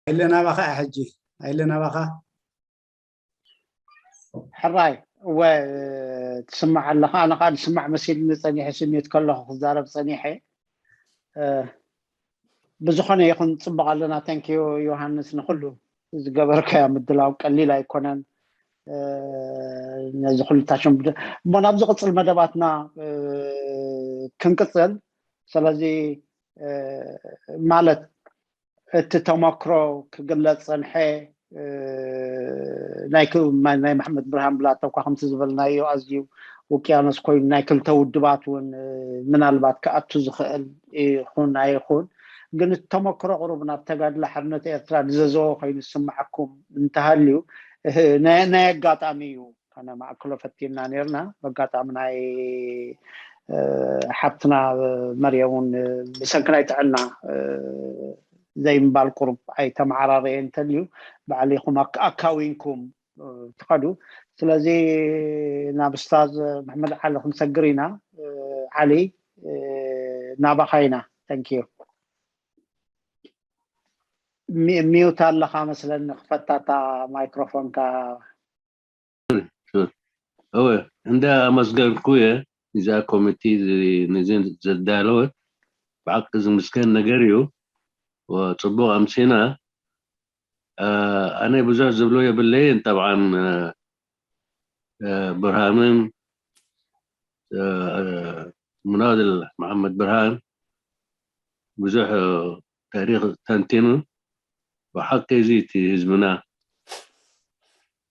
ኣይለ ናባኻ እያ ሕጂ። ኣይለ ናባኻ። ሕራይ እወ፣ ትስማዕ ኣለኻ። ኣነ ከዓ ዝስማዕ መሲልኒ ጸኒሐ፣ ስሜት ከለኹ ክዛረብ ጸኒሐ። ብዝኾነ ይኹን፣ ጽቡቕ ኣለና። ተንኪዩ ዮሃንስ፣ ንኹሉ ዝገበርካዮ ምድላው ቀሊል ኣይኮነን። ነዚ ኩልታሽም እሞ ናብ ዝቕጽል መደባትና ክንቅጽል። ስለዚ ማለት እቲ ተመክሮ ክግለጽ ጸንሐ። ናይ መሓመድ ብርሃን ብላታ እኳ ከምቲ ዝበልናዮ ኣዝዩ ውቅያኖስ ኮይኑ ናይ ክልተ ውድባት እውን ምናልባት ክኣቱ ዝኽእል ይኹን ኣይኹን፣ ግን እቲ ተመክሮ ቅሩብ ናብ ተጋድሎ ሓርነት ኤርትራ ዝዘዘወ ኮይኑ ዝስምዓኩም እንተሃልዩ ናይ ኣጋጣሚ እዩ። ከነማእክሎ ፈቲና ነርና። በጋጣሚ ናይ ሓብትና መርየ እውን ብሰንኪ ናይ ጥዕና ዘይምባል ቁሩብ ኣይተመዓራረየ እንተልዩ ባዕሊኹም ኣካዊንኩም ትኸዱ። ስለዚ ናብ ስታዝ መሕመድ ዓሊ ክንሰግር ኢና። ዓሊ ናባኻ ኢና። ተንኪዩ። ሚውት ኣለኻ መስለኒ፣ ክፈታታ ማይክሮፎንካ። እወ፣ እንዳ ኣመስገንኩ እየ እዛ ኮሚቲ ነዚ ዘዳለወት። ብሓቂ ዝምስገን ነገር እዩ። ጽቡቕ ኣምሲና። ኣነ ብዙሕ ዝብሎ የብለይን። ጠብዓን ብርሃንን ምናድል መሓመድ ብርሃን ብዙሕ ታሪኽ ተንቲኑ። ብሓቂ እዚ እቲ ህዝብና፣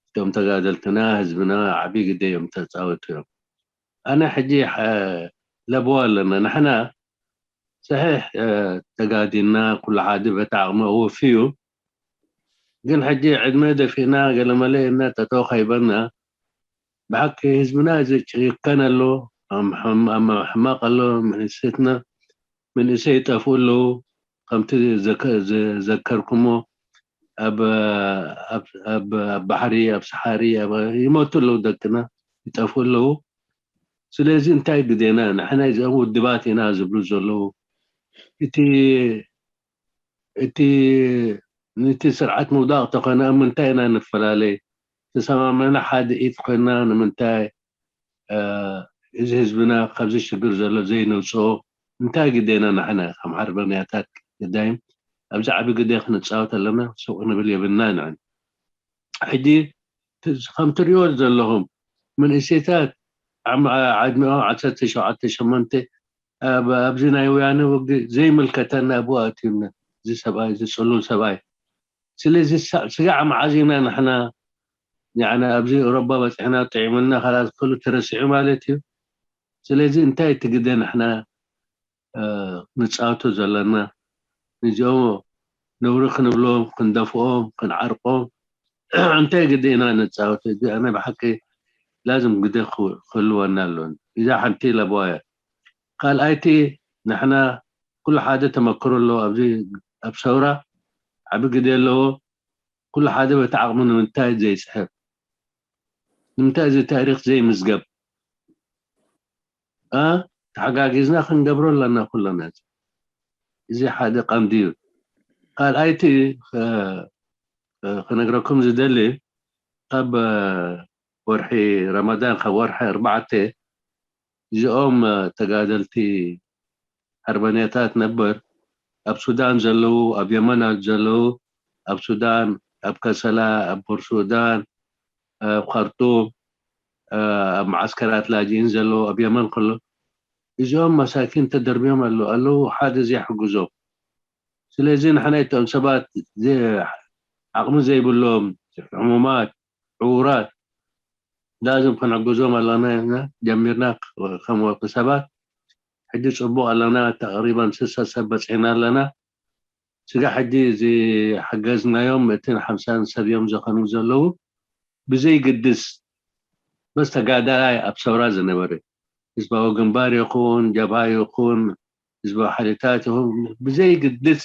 እቶም ተጋደልትና፣ ህዝብና ዓብዪ ግደ እዮም ተፃወቱ እዮም። ኣነ ሕጂ ለበዋ ኣለና። ንሕና ሰሒሕ ተጋዲልና፣ ኩሉ ሓደ በቲ ዓቕሚ ኣወፍዩ። ግን ሕጂ ዕድመ ደፊእና ገለመለ ኢልና ጠጠው ካይበልና፣ ብሓቂ ህዝብና እዚ ጭከን ኣሎ፣ ኣብ ሕማቕ ኣሎ፣ መንእሰይትና መንእሰይ ይጠፍኡ ኣለዉ። ከምቲ ዘከርኩሞ ኣብ ባሕሪ፣ ኣብ ሰሓሪ ይሞቱ ኣለዉ፣ ደቅና ይጠፍኡ ኣለዉ። ስለዚ እንታይ ግዜና ንሕና እዚኦም ውድባት ኢና ዝብሉ ዘለዉ፣ እቲ እቲ ነቲ ስርዓት ምውዳቕ ተኾነ ኣብ ምንታይ ኢና ንፈላለይ? ተሰማምዕና ሓደ ኢድ ኮይና ንምንታይ እዚ ህዝብና ካብዚ ሽግር ዘሎ ዘይነውፅኦ? እንታይ ግዴና ንሕና ከም ሓርበኛታት ግዳይም ኣብዚ ዓቢ ግደ ክንፃወት ኣለና። ስቕ ንብል የብልና ንዕን ሕጂ ከም ትሪኦ ዘለኹም መንእሰይታት ዓድሚኦም ዓሰርተ ሸውዓተ ሸሞንተ ኣብዚ ናይ ወያነ ውግእ ዘይምልከተና ብኡ ኣትዩና እዚ ሰብኣይ እዚ ፅሉል ሰብኣይ። ስለዚ ስጋዕ መዓዝ ኢና ንሕና ንዓና ኣብዚ ኤውሮጳ በፂሕና ጥዒምና ካላት ኩሉ ተረሲዑ ማለት እዩ። ስለዚ እንታይ እቲ ግደ ንሕና ንፃወቶ ዘለና? ንዚኦም ነውሪ ክንብሎም ክንደፍኦም ክንዓርቆም እንታይ ግዲ ኢና ንፃወቶ? እዚ ኣነ ብሓቂ ላዝም ግደ ክህልወና ኣለዎ። እዛ ሓንቲ ለበዋ እያ። ካልኣይቲ ንሕና ኩሉ ሓደ ተመክሮ ኣለዎ ኣብዚ ኣብ ሰውራ ዓቢ ግደ ኣለዎ። ኩሉ ሓደ በቲ ዓቕሙ ንምንታይ ዘይፅሕፍ? ንምንታይ እዚ ታሪክ ዘይምዝገብ? ተሓጋጊዝና ክንገብሮ ኣለና ኩለና። እዚ ሓደ ቀንዲ እዩ። ካልኣይቲ ክነግረኩም ዝደሊ ካብ ወርሒ ረመዳን ካብ ወርሒ ኣርባዕተ እዚኦም ተጋደልቲ ሓርበኛታት ነበር ኣብ ሱዳን ዘለዉ፣ ኣብ የመን ዘለዉ፣ ኣብ ሱዳን፣ ኣብ ከሰላ፣ ኣብ ፖርት ሱዳን፣ ኣብ ካርቱም፣ ኣብ መዓስከራት ላጅኢን ዘለዉ ኣብ የመን ከሎ እዚኦም መሳኪን ተደርብዮም ኣለዉ ኣለዉ ሓደ ዘይሕግዞም። ስለዚ ንሕና እቶም ሰባት ዓቕሚ ዘይብሎም ሕሙማት ዕዉራት ላዝም ክንሕግዞም ኣለና ኢልና ጀሚርና ከም ወልቂ ሰባት። ሕጂ ፅቡቕ ኣለና፣ ተቕሪበን ስሳ ሰብ በፂሕና ኣለና። ስጋ ሕጂ እዚ ሓገዝናዮም እትን ሓምሳን ሰብ እዮም ዘኸኑ ዘለዉ። ብዘይግድስ በስ ተጋዳላይ ኣብ ሰውራ ዝነበረ ህዝባዊ ግንባር ይኹን ጀብሃ ይኹን ህዝባዊ ሓይልታት ይኹን ብዘይግድስ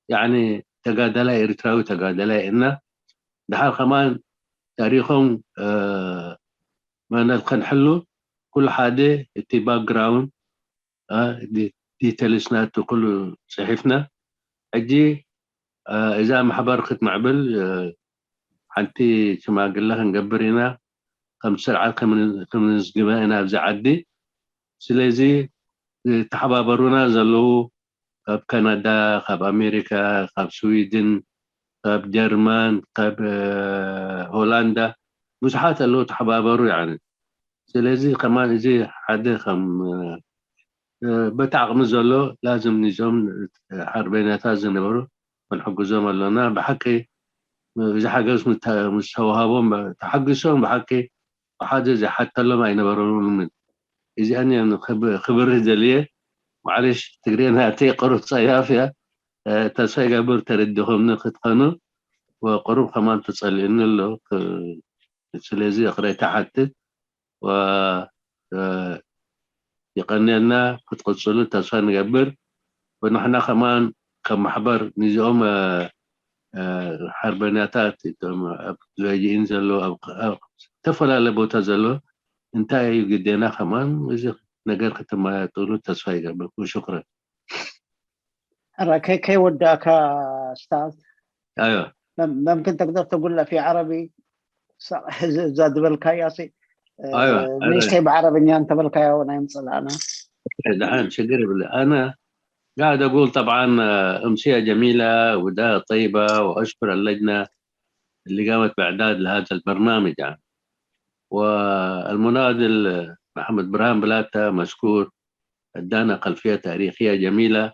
ያኒ ተጋዳላይ ኤርትራዊ ተጋዳላይ እና ድሓር ከማን ታሪኾም መነት ከንሕሉ ኩሉ ሓደ እቲ ባክግራውንድ ዲቴልስ ናቱ ኩሉ ፅሒፍና። ሕጂ እዛ ማሕበር ክትምዕብል ሓንቲ ሽማግለ ክንገብር ኢና፣ ከም ስርዓት ከምንዝግበ ኢና ኣብዚ ዓዲ። ስለዚ ዝተሓባበሩና ዘለዉ ካብ ካናዳ፣ ካብ ኣሜሪካ፣ ካብ ስዊድን፣ ካብ ጀርመን፣ ካብ ሆላንዳ ብዙሓት ኣለዉ ተሓባበሩ። ያኒ ስለዚ ከማን እዚ ሓደ ከም በቲ ዓቕሚ ዘሎ ላዝም ንዞም ሓርበኛታት ዝነበሩ ክንሕግዞም ኣሎና። ብሓቂ እዚ ሓገዝ ምስ ተዋሃቦም ተሓጊሶም ብሓቂ ሓደ ዝሓተሎም ኣይነበረሉምን። እዚኣን እየን ክብርህ ደልየ። ማዕለሽ ትግሬና ተይ ቅሩብ ጸያፍ እያ። ተስፋ ይገብር ተረዲኹምኒ ክትኾኑ ወቅሩብ ከማን ተጸሊእኒ ኣሎ። ስለዚ ይቕሬታ ሓትት። የቐንየልና ክትቕፅሉ ተስፋ ንገብር። ወንሕና ከማን ከም ማሕበር ንዚኦም ሓርበኛታት ኣብ ላጅኢን ዘሎ ኣብ ዝተፈላለየ ቦታ ዘሎ እንታይ እዩ ግዴና ከማን እዚ ነገር ክትመያየጥሉ ተስፋ ይገብር። ሽኩረን። ሕራይ ከይወዳእካ ስታዝ ኣዮ መምክን ተግደር ተጉለ ፊ ዓረቢ እዛ ዝበልካያ ሲ ኣዮ ንእሽተይ ብዓረብኛ እንተበልካያ እውን ኣይምፅላእና ደሓን ሽግር ይብለ ኣነ قاعد أقول طبعا أمسية جميلة وبداية طيبة وأشكر اللجنة اللي قامت بإعداد لهذا البرنامج يعني. والمناضل محمد برهان بلاتة مشكور ادانا خلفية تاريخية جميلة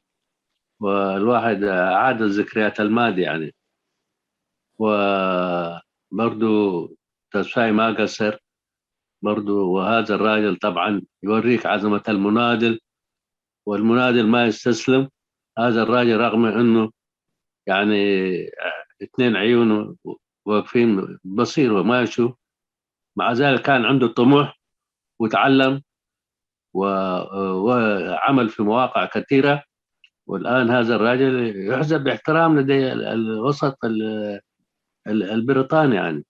والواحد أعاد الذكريات الماضية يعني. وبرضو تسفاي ما قصر برضو وهذا الراجل طبعا يوريك عظمة المناضل والمناضل ما يستسلم. هذا الراجل رغم انه يعني اثنين عيونه واقفين بصير وما يشوف مع ذلك كان عنده طموح وتعلم وعمل في مواقع كثيرة. والآن هذا الراجل يحظى باحترام لدى الوسط البريطاني يعني.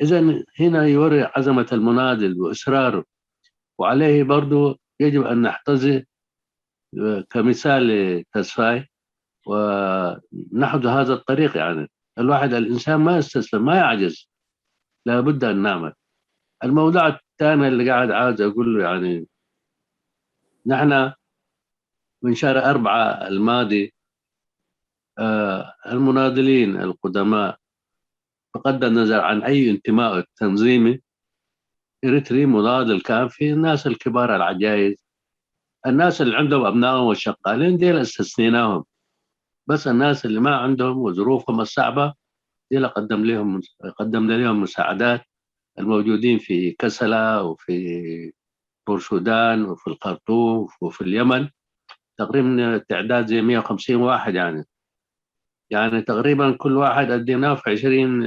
إذا هنا يوري عظمة المناضل وإصراره وعليه برضو يجب أن نحتذي كمثال لتسفاي ونحذو هذا الطريق يعني. الواحد الإنسان ما يستسلم ما يعجز لابد أن نعمل. الموضوع الثاني اللي قاعد عايز أقول له يعني نحن من شهر أربعة الماضي آه المناضلين القدماء بغض النظر عن أي انتماء تنظيمي إريتري مناضل كان في الناس الكبار العجايز الناس اللي عندهم أبنائهم وشغالين ديل استثنيناهم بس الناس اللي ما عندهم وظروفهم الصعبة ديل قدم لهم قدمنا لهم مساعدات الموجودين في كسلا وفي بورسودان وفي الخرطوم وفي اليمن تقريبا تعداد زي مية وخمسين واحد يعني يعني تقريبا كل واحد اديناه في عشرين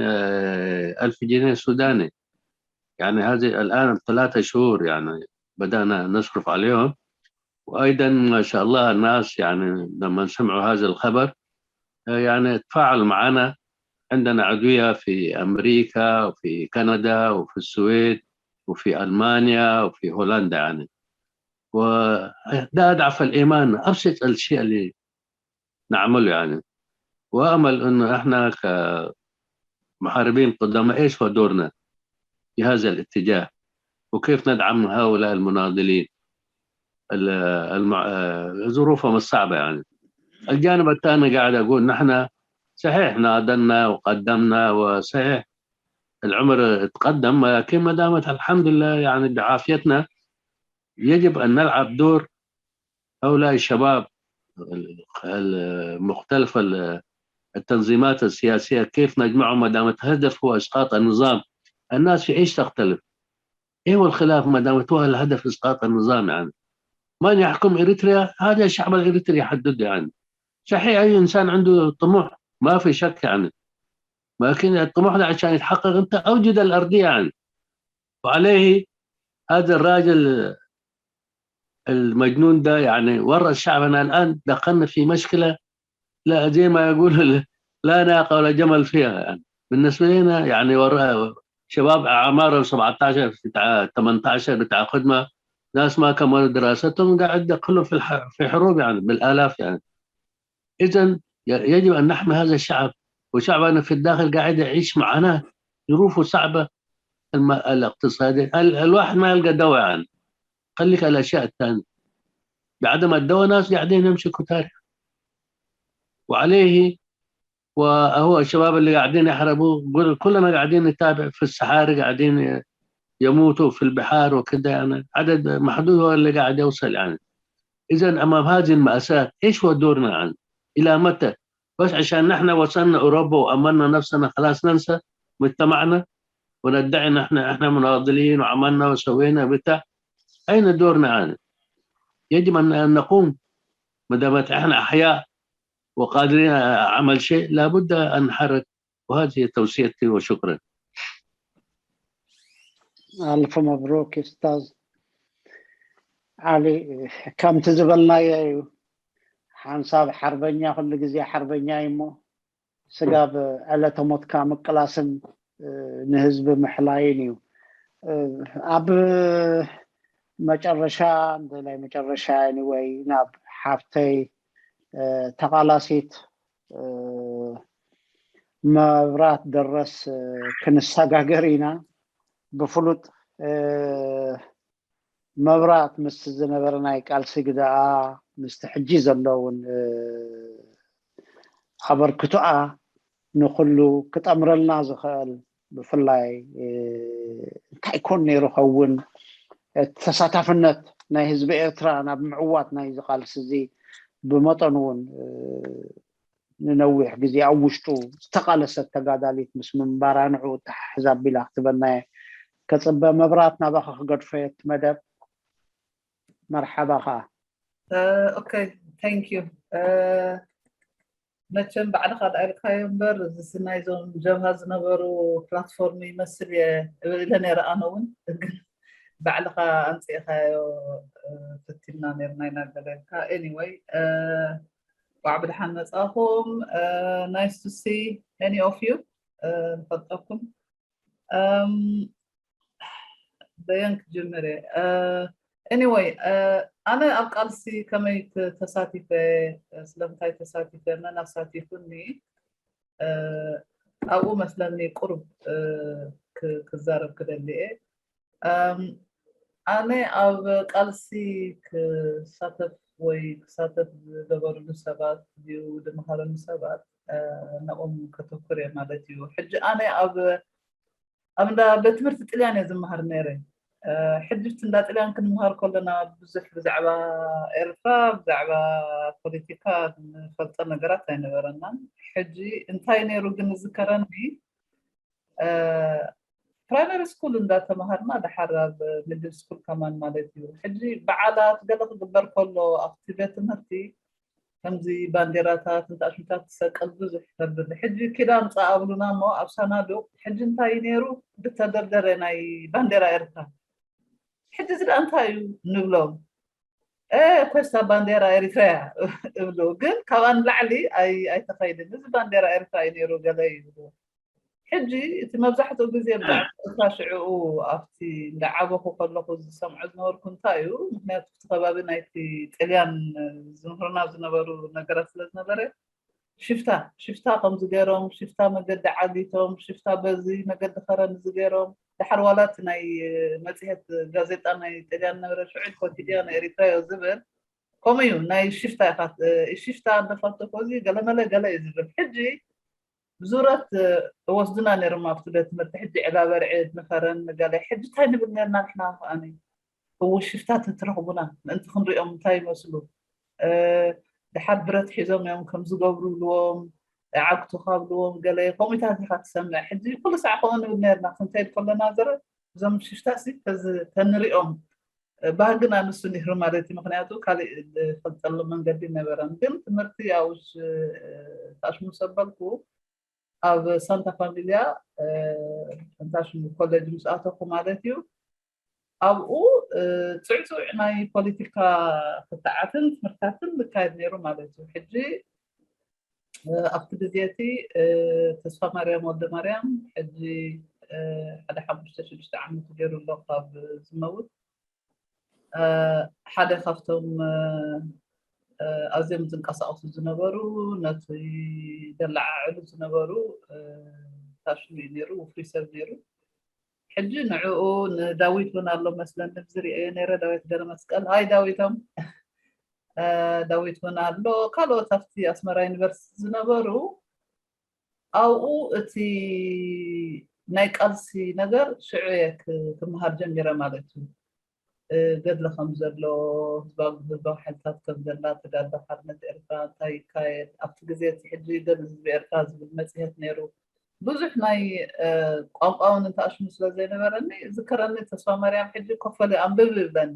ألف جنيه سوداني يعني هذه الان ثلاثة شهور يعني بدانا نصرف عليهم وايضا ما شاء الله الناس يعني لما سمعوا هذا الخبر يعني تفاعلوا معنا عندنا عضوية في أمريكا وفي كندا وفي السويد وفي ألمانيا وفي هولندا يعني وده أضعف الإيمان أبسط الشيء اللي نعمله يعني وأمل أنه إحنا كمحاربين قدامى إيش هو دورنا في هذا الاتجاه وكيف ندعم هؤلاء المناضلين ظروفهم الصعبة يعني الجانب الثاني قاعد أقول نحن صحيح ناضلنا وقدمنا وصحيح العمر تقدم لكن ما دامت الحمد لله يعني بعافيتنا يجب أن نلعب دور هؤلاء الشباب مختلف التنظيمات السياسية كيف نجمعهم ما دامت هدف هو إسقاط النظام الناس في إيش تختلف إيه هو الخلاف ما دامت هو الهدف إسقاط النظام يعني من يحكم إريتريا هذا الشعب الإريتري يحدد يعني صحيح أي إنسان عنده طموح ما في شك يعني لكن الطموح ده عشان يتحقق أنت أوجد الأرضية يعني وعليه هذا الراجل المجنون ده يعني ورط شعبنا الآن دخلنا في مشكلة لا زي ما يقول لا ناقة ولا جمل فيها يعني بالنسبة لنا يعني ورا شباب أعمارهم سبعتاشر بتاع تمنتاشر بتاع خدمة ناس ما كملوا دراستهم قاعد يدخلوا في الح... في حروب يعني بالآلاف يعني إذا ي- يجب أن نحمي هذا الشعب، وشعبنا في الداخل قاعد يعيش معاناة، ظروفه صعبة، الم- الاقتصادية. ال- الواحد ما يلقى دواء يعني، خليك على الأشياء الثانية. بعد ما الدواء ناس قاعدين يمشوا كتار، وعليه وهو الشباب اللي قاعدين يحربوا، كل- كلنا قاعدين نتابع في الصحاري، قاعدين يموتوا في البحار وكده، يعني عدد محدود هو اللي قاعد يوصل يعني. إذا أمام هذه المأساة، إيش هو دورنا يعني؟ إلى متى؟ بس عشان نحن وصلنا أوروبا وأمنا نفسنا، خلاص ننسى مجتمعنا وندعي نحن، إحنا مناضلين وعملنا وسوينا بتاع؟ أين دورنا يعني؟ يجب أن أن نقوم، ما دامت إحنا أحياء وقادرين على عمل شيء، لابد أن نحرك. وهذه توصيتي، وشكرا. ኣልፍ መብሩክ ኡስታዝ ዓሊ። ከምቲ ዝበልናዮ እዩ፣ ሓንሳብ ሓርበኛ ኩሉ ግዜ ሓርበኛ እዩ እሞ፣ ስጋብ ዕለተ ሞትካ ምቅላስን ንህዝቢ ምሕላይን እዩ። ኣብ መጨረሻ፣ እንተላይ መጨረሻ፣ anyway፣ ናብ ሓፍተይ ተቓላሲት መብራት ደረስ ክንሰጋገር ኢና። ብፍሉጥ መብራት ምስቲ ዝነበረ ናይ ቃልሲ ግደኣ፣ ምስቲ ሕጂ ዘሎ እውን ኣበርክቶኣ ንኹሉ ክጠምረልና ዝኽእል፣ ብፍላይ እንታይ ኮን ነይሩ ኸውን፣ እቲ ተሳታፍነት ናይ ህዝቢ ኤርትራ ናብ ምዕዋት ናይዚ ቃልሲ እዚ ብመጠኑ እውን ንነዊሕ ግዜ ኣብ ውሽጡ ዝተቓለሰት ተጋዳሊት ምስ ምንባራ፣ ንዕኡ ተሓሕዝ ኣቢላ ክትበና እየ ከጽበ። መብራት፣ ናባኻ ክገድፎ እየ እቲ መደብ። መርሓባ ኸኣ። ኦኬ፣ thank you። መቸም ባዕልኻ ደኣ ኢልካዮ እምበር፣ እዚ ናይዞም ጀብሃ ዝነበሩ ፕላትፎርም ይመስል እየ እብል ኢለ ነይረ። ኣነ እውን ግን ባዕልኻ ኣምፂእኻዮ ፍቲና ነርና ኢና ገለልካ። Anyway፣ ዋዕ ብድሓን መፃኹም። Nice to see any of you። ንፈልጠኩም። በየን ክጅምር እየ። Anyway፣ ኣነ ኣብ ቃልሲ ከመይ ተሳቲፈ፣ ስለምንታይ ተሳቲፈ፣ መን ኣሳቲፉኒ፣ ኣብኡ መስለኒ ቁሩብ ክዛረብ ክደሊ እየ። ኣነ ኣብ ቃልሲ ክሳተፍ ወይ ክሳተፍ ዝገበሩሉ ሰባት ድዩ ዝመሃረኒ ሰባት፣ ናኦም ከተኩር እየ ማለት እዩ። ሕጂ ኣነ ኣብ ኣብ እንዳ ቤት ትምህርቲ ጥልያን እየ ዝመሃር ነይረ። ሕጂ እቲ እንዳ ጥልያን ክንመሃር ከለና ብዙሕ ብዛዕባ ኤርትራ፣ ብዛዕባ ፖለቲካ ንፈልጦ ነገራት ኣይነበረናን። ሕጂ እንታይ ነይሩ ግን ዝዝከረኒ፣ ፕራይመሪ ስኩል እንዳተምሃርና፣ ደሓር ኣብ ሚድል ስኩል ከማን ማለት እዩ። ሕጂ በዓላት ገለ ክግበር ከሎ ኣብቲ ቤት ትምህርቲ ከምዚ ባንዴራታት እንታሽምታት ትሰቀል ብዙሕ ተብል። ሕጂ ኪዳ ምፃእ ኣብሉና እሞ ኣብ ሳናዱቅ፣ ሕጂ እንታይ እዩ ነይሩ? ብተደርደረ ናይ ባንዴራ ኤርትራ። ሕጂ እዚ ደኣ እንታይ እዩ ንብሎም። ኮስታ ባንዴራ ኤሪትራያ እብሉ፣ ግን ካብኣ ንላዕሊ ኣይተኸይድን። እዚ ባንዴራ ኤርትራ እዩ ነይሩ ገለ ይብሉ። ሕጂ እቲ መብዛሕትኡ ግዜ ብዛዕባ ኤርትራ ሽዕኡ ኣብቲ እንዳዓበኹ ከለኹ ዝሰምዖ ዝነበርኩ እንታይ እዩ፣ ምክንያቱ እቲ ከባቢ ናይቲ ጥልያን ዝምህሩና ዝነበሩ ነገራት ስለ ዝነበረ፣ ሽፍታ ሽፍታ ከምዚ ገይሮም፣ ሽፍታ መገዲ ዓሊቶም፣ ሽፍታ በዚ መገዲ ከረን እዚ ገይሮም። ደሓር ዋላ እቲ ናይ መፅሄት ጋዜጣ ናይ ጥልያን ነበረ፣ ሽዑ ኮቲዲያኖ ኤሪትራዮ ዝብል ከምኡ እዩ። ናይ ሽፍታ ኢኻ ሽፍታ እንደፈተኮ እዚ ገለመለ ገለ እዩ ዝብል። ሕጂ ብዙረት ወስድና ነይሮም ኣብቲ ቤት ትምህርቲ። ሕጂ ዕላ በርዒ ንኸረን ንገለ። ሕጂ እንታይ ንብል ነርና ንሕና ከኣኒ? እው ሽፍታ ተትረኽቡና ምእንቲ ክንሪኦም እንታይ ይመስሉ። ድሓር ብረት ሒዞም እዮም ከም ዝገብሩ ብልዎም፣ ዓግቱ ካብልዎም ገለ ከምኡታት ኢኻ ትሰምዕ። ሕጂ ኩሉ ሳዕ ከምኡ ንብል ነርና። ክንከይድ ከለና ዘረ እዞም ሽፍታ ሲ ተንሪኦም ባህግና ንሱ ነይሩ ማለት እዩ። ምክንያቱ ካሊእ ዝፈልጠሉ መንገዲ ነበረን። ግን ትምህርቲ ያው ታሽሙ ሰበልኩ ኣብ ሳንታ ፋሚልያ ሳንታ ሽሙ ኮሌጅ ምስ ኣተኩ ማለት እዩ። ኣብኡ ፅዕፁዕ ናይ ፖለቲካ ክትዓትን ትምህርታትን ዝካየድ ነይሩ ማለት እዩ። ሕጂ ኣብቲ ግዜ እቲ ተስፋ ማርያም ወልደ ማርያም ሕጂ ሓደ ሓሙሽተ ሽዱሽተ ዓመት ገይሩ ኣሎ ካብ ዝመውት ሓደ ካብቶም ኣዝዮም ዝንቀሳቐሱ ዝነበሩ፣ ነቲ ዘለዓዕሉ ዝነበሩ ታሽሙ እዩ ነይሩ፣ ውፍሪ ሰብ ነይሩ። ሕጂ ንዕኡ ንዳዊት እውን ኣሎ መስለኒ፣ ዝርእዮ ነይረ ዳዊት ገለ መስቀል። ሃይ ዳዊቶም። ዳዊት እውን ኣሎ፣ ካልኦት ኣብቲ ኣስመራ ዩኒቨርሲቲ ዝነበሩ። ኣብኡ እቲ ናይ ቃልሲ ነገር ሽዑ እየ ክምሃር ጀሚረ ማለት እዩ። ገድሊ ከም ዘሎ፣ ህዝባዊ ሓይልታት ከም ዘላ፣ ተጋድሎ ሓርነት ኤርትራ እንታይ ይካየድ ኣብቲ ግዜ እቲ፣ ሕጂ ገድሊ ህዝቢ ኤርትራ ዝብል መፅሄት ነይሩ። ብዙሕ ናይ ቋንቋ እውን እንተኣሽሙ ስለ ዘይነበረኒ ዝከረኒ፣ ተስፋ ማርያም ሕጂ ኮፈለ ኣንብብ ይብለኒ።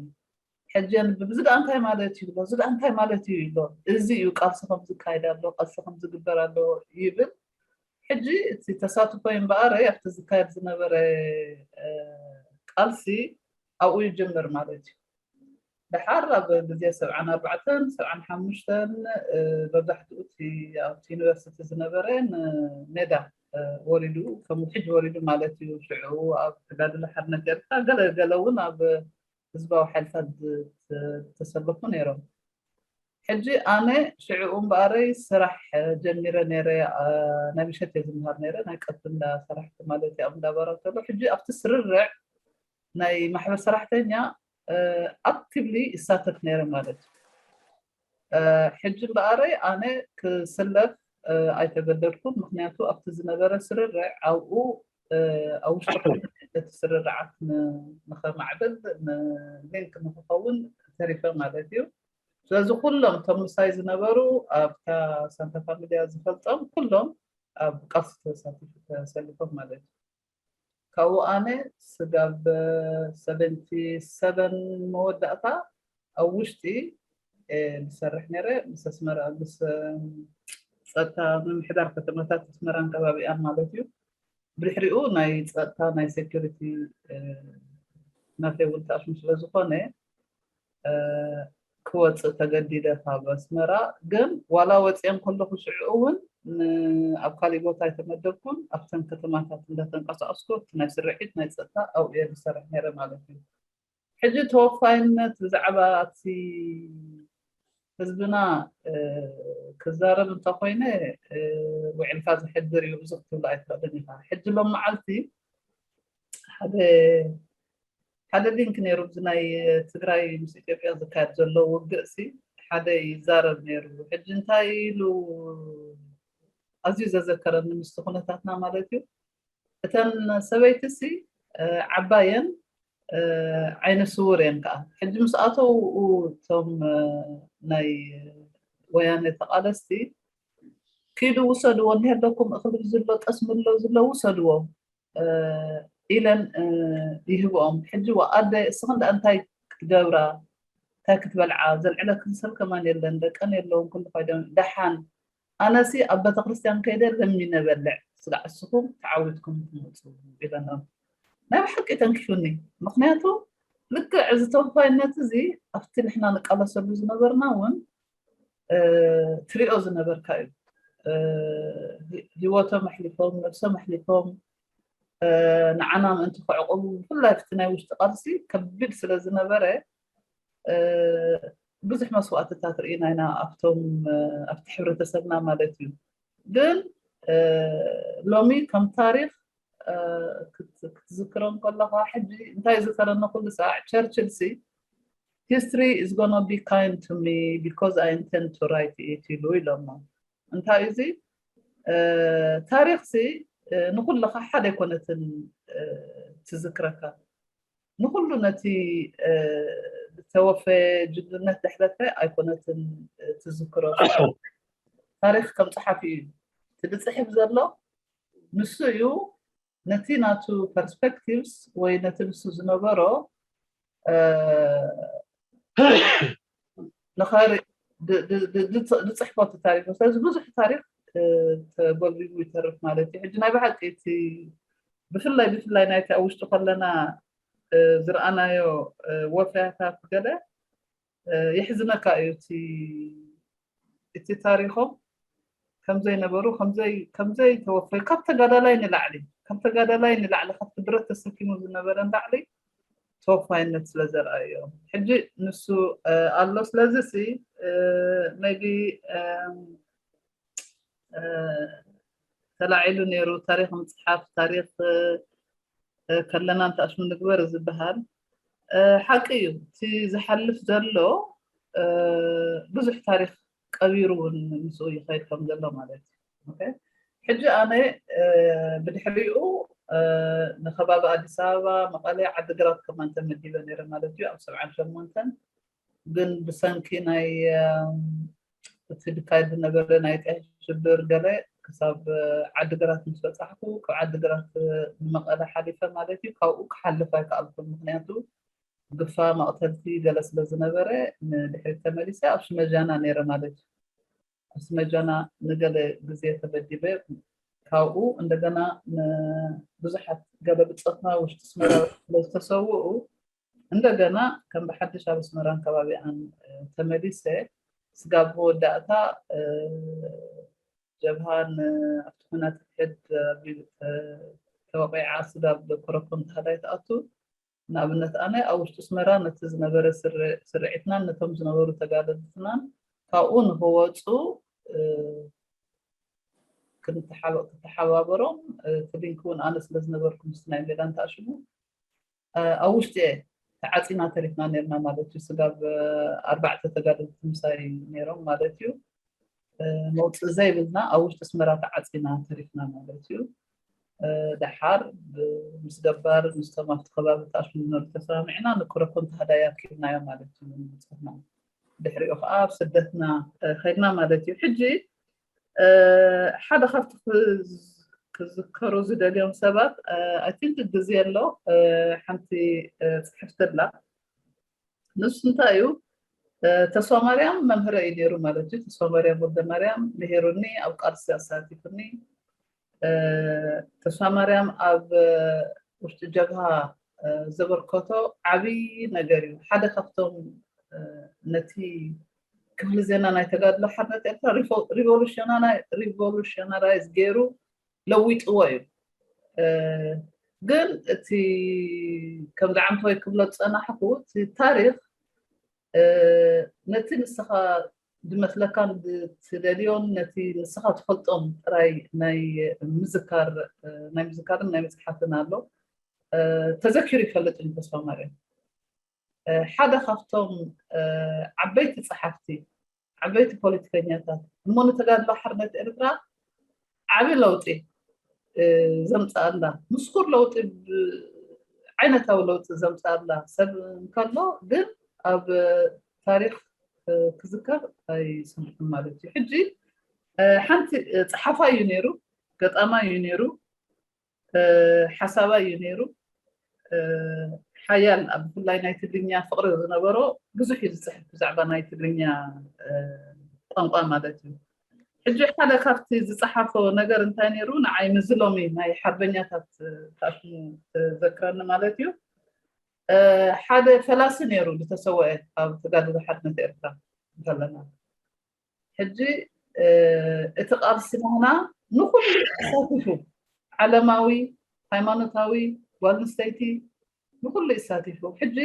ሕጂ ኣንብብ፣ እዚ ደኣ እንታይ ማለት እዩ ይብሎ፣ እዚ ደኣ እንታይ ማለት እዩ ይብሎ። እዚ እዩ ቃልሲ ከም ዝካየድ ኣሎ፣ ቃልሲ ከም ዝግበር ኣሎ ይብል። ሕጂ እቲ ተሳትፎ እምበኣር ኣብቲ ዝካየድ ዝነበረ ቃልሲ ኣብኡ ይጅምር ማለት እዩ። ደሓር ኣብ ግዜ ሰብዓን ኣርባዕተን ሰብዓን ሓሙሽተን መብዛሕትኡ ኣብቲ ዩኒቨርሲቲ ዝነበረ ንሜዳ ወሪዱ፣ ከም ውሕጅ ወሪዱ ማለት እዩ። ሽዑ ኣብ ተጋድሎ ሓርነት ኤርትራ ገለ ገለ እውን ኣብ ህዝባዊ ሓይልታት ዝተሰለፉ ነይሮም። ሕጂ ኣነ ሽዕኡ እምበኣረይ ስራሕ ጀሚረ ነይረ። ናይ ምሸት እየ ዝምሃር ነይረ፣ ናይ ቀትሪ እንዳ ሰራሕቲ ማለት እዩ ኣብ እንዳባራ ከሎ። ሕጂ ኣብቲ ስርርዕ ናይ ማሕበር ሰራሕተኛ ኣክቲቭሊ ይሳተፍ ነይረ ማለት እዩ። ሕጂ እምበኣረይ ኣነ ክስለፍ ኣይተገደድኩን፣ ምክንያቱ ኣብቲ ዝነበረ ስርርዕ ኣብኡ ኣብ ውሽጢ ኮሚቴ ነቲ ስርርዓት ንኸማዕብል ሊንክ ንክኸውን ተሪፈ ማለት እዩ። ስለዚ ኩሎም እቶም ምሳይ ዝነበሩ ኣብታ ሳንታ ፋሚልያ ዝፈልጦም ኩሎም ኣብ ቃልሲ ተሳቲፉ ተሰሊፎም ማለት እዩ። ካብኡ ኣነ ስጋብ ሰቨንቲ ሰቨን መወዳእታ ኣብ ውሽጢ ዝሰርሕ ነይረ፣ ምስ ኣስመራ፣ ምስ ጸጥታ ምምሕዳር ከተማታት ኣስመራን ከባቢኣን ማለት እዩ። ብድሕሪኡ ናይ ጸጥታ ናይ ሴኩሪቲ ናተይ እውን ተኣሽሙ ስለ ዝኾነ ክወፅእ ተገዲደ ካብ ኣስመራ። ግን ዋላ ወፅኤን ከለኹ ሽዑ እውን ኣብ ካሊእ ቦታ ኣይተመደብኩን፣ ኣብተን ከተማታት እንዳተንቀሳቀስኩ እቲ ናይ ስርሒት ናይ ፀጥታ ኣብኡ እየ ዝሰርሕ ነይረ ማለት እዩ። ሕጂ ተወፋይነት ብዛዕባ እቲ ህዝብና ክዛረብ እንተኮይነ ውዕልካ ዘሕድር እዩ፣ ብዙሕ ክትብሎ ኣይትኽእልን ኢኻ። ሕጂ ሎም መዓልቲ ሓደ ሓደ ሊንክ ነይሩ፣ እዚ ናይ ትግራይ ምስ ኢትዮጵያ ዝካየድ ዘሎ ውግእ ሲ ሓደ ይዛረብ ነይሩ። ሕጂ እንታይ ኢሉ ኣዝዩ ዘዘከረኒ ምስቲ ኩነታትና ማለት እዩ። እተን ሰበይቲ ሲ ዓባየን ዓይነ ስውር እየን ከዓ። ሕጂ ምስ ኣተው እቶም ናይ ወያነ ተቃለስቲ ኪዱ ውሰድዎ፣ እኒሀለኩም እኽሊ ዝሎ ጠስሚ ኣሎ ዝሎ ውሰድዎ ኢለን ይህብኦም። ሕጂ ዋ ኣደ እስኽን ደኣ እንታይ ክትገብራ፣ እንታይ ክትበልዓ፣ ዘልዕለክን ሰብ ከማን የለን፣ ደቀን የለውን፣ ኩሉ ኮይዶም ደሓን። ኣነሲ ኣብ ቤተክርስትያን ከይደ ለሚነ በልዕ፣ ስጋዕ እስኹም ተዓዊትኩም ትመፁ ኢለኖም። ናይ ብሓቂ ተንኪፉኒ። ምክንያቱ ልክዕ እዚ ተወፋይነት እዚ ኣብቲ ንሕና ንቃለሰሉ ዝነበርና እውን ትሪኦ ዝነበርካ እዩ። ህይወቶም ኣሕሊፎም፣ ነብሶም ኣሕሊፎም ንዓና ምእንቲ ክዕቁቡ፣ ብፍላይ ኣብቲ ናይ ውሽጢ ቃልሲ ከቢድ ስለ ዝነበረ ብዙሕ መስዋእትታት ርኢና ኢና ኣብቶም ኣብቲ ሕብረተሰብና ማለት እዩ። ግን ሎሚ ከም ታሪክ ክትዝክሮም ከለካ ሕጂ እንታይ ዝከረኒ ኩሉ ሰዓዕ ቸርችል ሲ history is gonna be kind to me because I intend to write it ኢሉ ኢሎሞ። እንታይ እዚ ታሪክ ሲ ንኩልካ ሓደ ኣይኮነትን ትዝክረካ፣ ንኩሉ ነቲ ዝተወፈየ ጅግንነት ዘሕለፈ ኣይኮነትን ትዝክሮ። ታሪክ ከም ፀሓፊ እዩ። እቲ ዝፅሕፍ ዘሎ ንሱ እዩ። ነቲ ናቱ ፐርስፔክቲቭስ ወይ ነቲ ንሱ ዝነበሮ ንኸሪ ዝፅሕፎ እቲ ታሪክ። ስለዚ ብዙሕ ታሪክ ተጎልቢቡ ይተርፍ ማለት እዩ። ሕጂ ናይ ብሓቂ እቲ ብፍላይ ብፍላይ ናይቲ ኣብ ውሽጢ ከለና ዝረኣናዮ ወፈያታት ገለ የሕዝነካ እዩ። እቲ ታሪኮም ከምዘይነበሩ ከምዘይተወፈዩ ካብ ተጋዳላይ ንላዕሊ ካብ ተጋዳላይ ንላዕሊ ካብቲ ብረት ተሰኪሙ ዝነበረ ንላዕሊ ተወፋይነት ስለ ዘርኣዮም ሕጂ ንሱ ኣሎ። ስለዚ ሲ maybe ተላዒሉ ነይሩ። ታሪኽ ምፅሓፍ፣ ታሪኽ ከለና እንተኣሽሙ ንግበር ዝበሃል ሓቂ እዩ። እቲ ዝሓልፍ ዘሎ ብዙሕ ታሪኽ ቀቢሩ እውን ምስኡ ይኸይድ ከም ዘሎ ማለት እዩ። ሕጂ ኣነ ብድሕሪኡ ንከባቢ ኣዲስ ኣበባ፣ መቐለ፣ ዓዲግራት ከማን ተመዲበ ነይረ ማለት እዩ። ኣብ ሰብዓን ሸሞንተን ግን ብሰንኪ ናይ እቲ ድካየድ ዝነበረ ናይ ቀይ ሽብር ገለ ክሳብ ዓዲግራት ምስ በፃሕኩ፣ ካብ ዓዲግራት ንመቐለ ሓሊፈ ማለት እዩ። ካብኡ ክሓልፍ ኣይከኣልኩን፣ ምክንያቱ ግፋ መቕተልቲ ገለ ስለ ዝነበረ ንድሕሪት ተመሊሰ ኣብ ሽመጃና ነይረ ማለት እዩ። ኣብ ሽመጃና ንገለ ግዜ ተበዲበ፣ ካብኡ እንደገና ብዙሓት ገለ ብፆትና ውሽጢ ኣስመራ ስለ ዝተሰውኡ እንደገና ከም ብሓድሽ ኣብ ኣስመራን ከባቢኣን ተመሊሰ። ስጋብ መወዳእታ ጀብሃን ኣብቲ ኩናት ሕድ ተወቂዓ ስጋብ ኮረኮንታ ሃዳይ ትኣቱ። ንኣብነት ኣነ ኣብ ውሽጢ ኣስመራ ነቲ ዝነበረ ስርዒትናን ነቶም ዝነበሩ ተጋደልትናን ካብኡ ንክወፁ ክትሓባበሮም፣ እቲ ሊንክ እውን ኣነ ስለ ዝነበርኩ ምስቲ ናይ ሜዳ እንተኣሽሙ ኣብ ውሽጢ ተዓፂና ተሪፍና ነርና ማለት እዩ። ስጋብ ኣርባዕተ ተጋደልቲ ምሳይ ነይሮም ማለት እዩ። መውፅእ ዘይብልና ኣብ ውሽጢ ኣስመራ ተዓፂና ተሪፍና ማለት እዩ። ደሓር ምስ ገባር ምስቶም ኣብቲ ከባቢ ተኣሽሙ ዝነበሩ ተሰማሚዕና ንኮረኮንታ ሃዳይ ኣኪብናዮ ማለት እዩ። ንብፅሕና ድሕሪኡ ከዓ ኣብ ስደትና ከድና ማለት እዩ። ሕጂ ሓደ ካብቲ ክዝከሩ ዝደልዮም ሰባት፣ I think ግዜ ኣሎ፣ ሓንቲ ፅሕፍቲ ኣላ። ንሱ እንታይ እዩ? ተስፋ ማርያም መምህረ እዩ ነይሩ ማለት እዩ። ተስፋ ማርያም ወልደ ማርያም ምሂሩኒ፣ ኣብ ቃልሲ ኣሳቲፉኒ። ተስፋ ማርያም ኣብ ውሽጢ ጀብሃ ዘበርከቶ ዓብዪ ነገር እዩ። ሓደ ካብቶም ነቲ ክፍሊ ዜና ናይ ተጋድሎ ሓርነት ኤርትራ ሪቮሉሽናራይዝ ገይሩ ለዊጥዎ እዩ። ግን እቲ ከም ደዓምተወይ ክብሎ ዝፀናሕኩ፣ እቲ ታሪኽ ነቲ ንስኻ ዝመስለካን ዝደልዮን ነቲ ንስኻ ትፈልጦም ጥራይ ናይ ምዝካር ናይ ምዝካርን ናይ ምፅሓፍን ኣሎ። ተዘኪሩ ይፈልጥ እዩ ተስፋ ማርያም። ሓደ ካብቶም ዓበይቲ ፀሓፍቲ፣ ዓበይቲ ፖለቲከኛታት እሞ ንተጋድሎ ሓርነት ኤርትራ ዓቢ ለውጢ ዘምፅኣላ፣ ምስኩር ለውጢ፣ ዓይነታዊ ለውጢ ዘምፅኣላ ሰብ እንከሎ ግን ኣብ ታሪኽ ክዝከር ኣይሰምዕን ማለት እዩ። ሕጂ ሓንቲ ፀሓፋይ እዩ ነይሩ፣ ገጣማይ እዩ ነይሩ፣ ሓሳባይ እዩ ነይሩ። ሓያል ኣብ ብፍላይ ናይ ትግርኛ ፍቕሪ ዝነበሮ ብዙሕ እዩ ዝፅሕፍ ብዛዕባ ናይ ትግርኛ ቋንቋ ማለት እዩ። ሕጂ ሓደ ካብቲ ዝፀሓፎ ነገር እንታይ ነይሩ ንዓይ ምስዚ ሎሚ ናይ ሓርበኛታት ታሽሙ ዘክረኒ ማለት እዩ። ሓደ ፈላሲ ነይሩ ዝተሰወአ ኣብ ተጋድሎ ሓርነት ኤርትራ እንከለና ሕጂ እቲ ቃልሲ ናህና ንኩሉ ይሳቲፉ፣ ዓለማዊ፣ ሃይማኖታዊ፣ ጓል ኣንስተይቲ ንኩሉ ይሳቲፉ። ሕጂ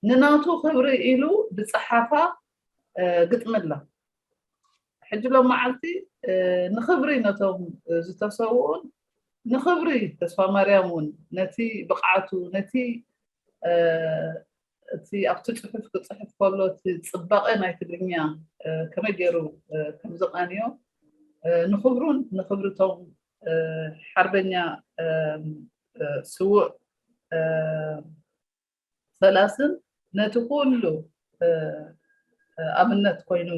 ንናቱ ክብሪ ኢሉ ዝፀሓፋ ግጥሚ ኣላ። ሕጂ ሎም መዓልቲ ንክብሪ ነቶም ዝተሰውኡን ንክብሪ ተስፋ ማርያም እውን ነቲ ብቕዓቱ ነቲ እቲ ኣብቲ ፅሑፍ ክፅሕፍ ከሎ እቲ ፅባቐ ናይ ትግርኛ ከመይ ገይሩ ከምዝቃንዮ ንክብሩን ንክብርቶም ሓርበኛ ስውእ ፈላስን ነቲ ኩሉ ኣብነት ኮይኑ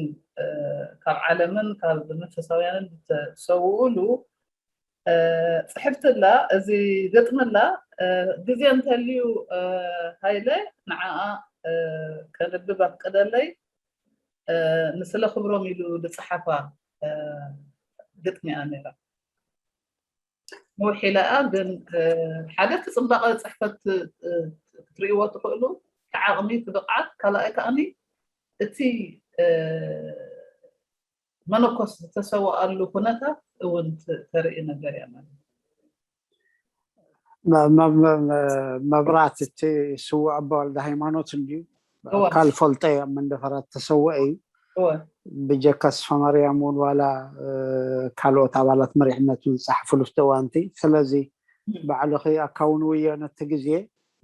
ካብ ዓለምን ካብ መንፈሳውያንን ዝተሰውኡሉ ፅሕፍትላ እዚ ገጥምላ ግዜ እንተልዩ ሃይለ ንዓኣ ከንብብ ኣፍቅደለይ። ንስለ ክብሮም ኢሉ ዝፀሓፋ ግጥሚ እያ ነይራ። ነዊሕ ኢላ እያ ግን ሓደ እቲ ፅባቐ ፅሕፈት ክትርእይዎ ትኽእሉ፣ እቲ ዓቕሚ፣ እቲ ብቕዓት፣ ካልኣይ ከኣኒ እቲ መነኮስ ዝተሰወኣሉ ኩነታት እውን ተርኢ ነገር እያ ማለት እዩ። መ- መ- መ- መ- መብራት እቲ ስዉእ ኣባ ወልደ ሃይማኖት እንድዩ። እወ። ኣካል ፈልጠ ኣብ መንደፈራ ተሰወአ እዩ። እወ። ብጀካ ስፋ ማርያም እውን ዋላ ካልኦት ኣባላት መሪሕነት እውን ዝፀሓፍሉ ኣብቲ እዋንቲ። ስለዚ ባዕልኺ ኣካውንውዮ ነቲ ግዜ።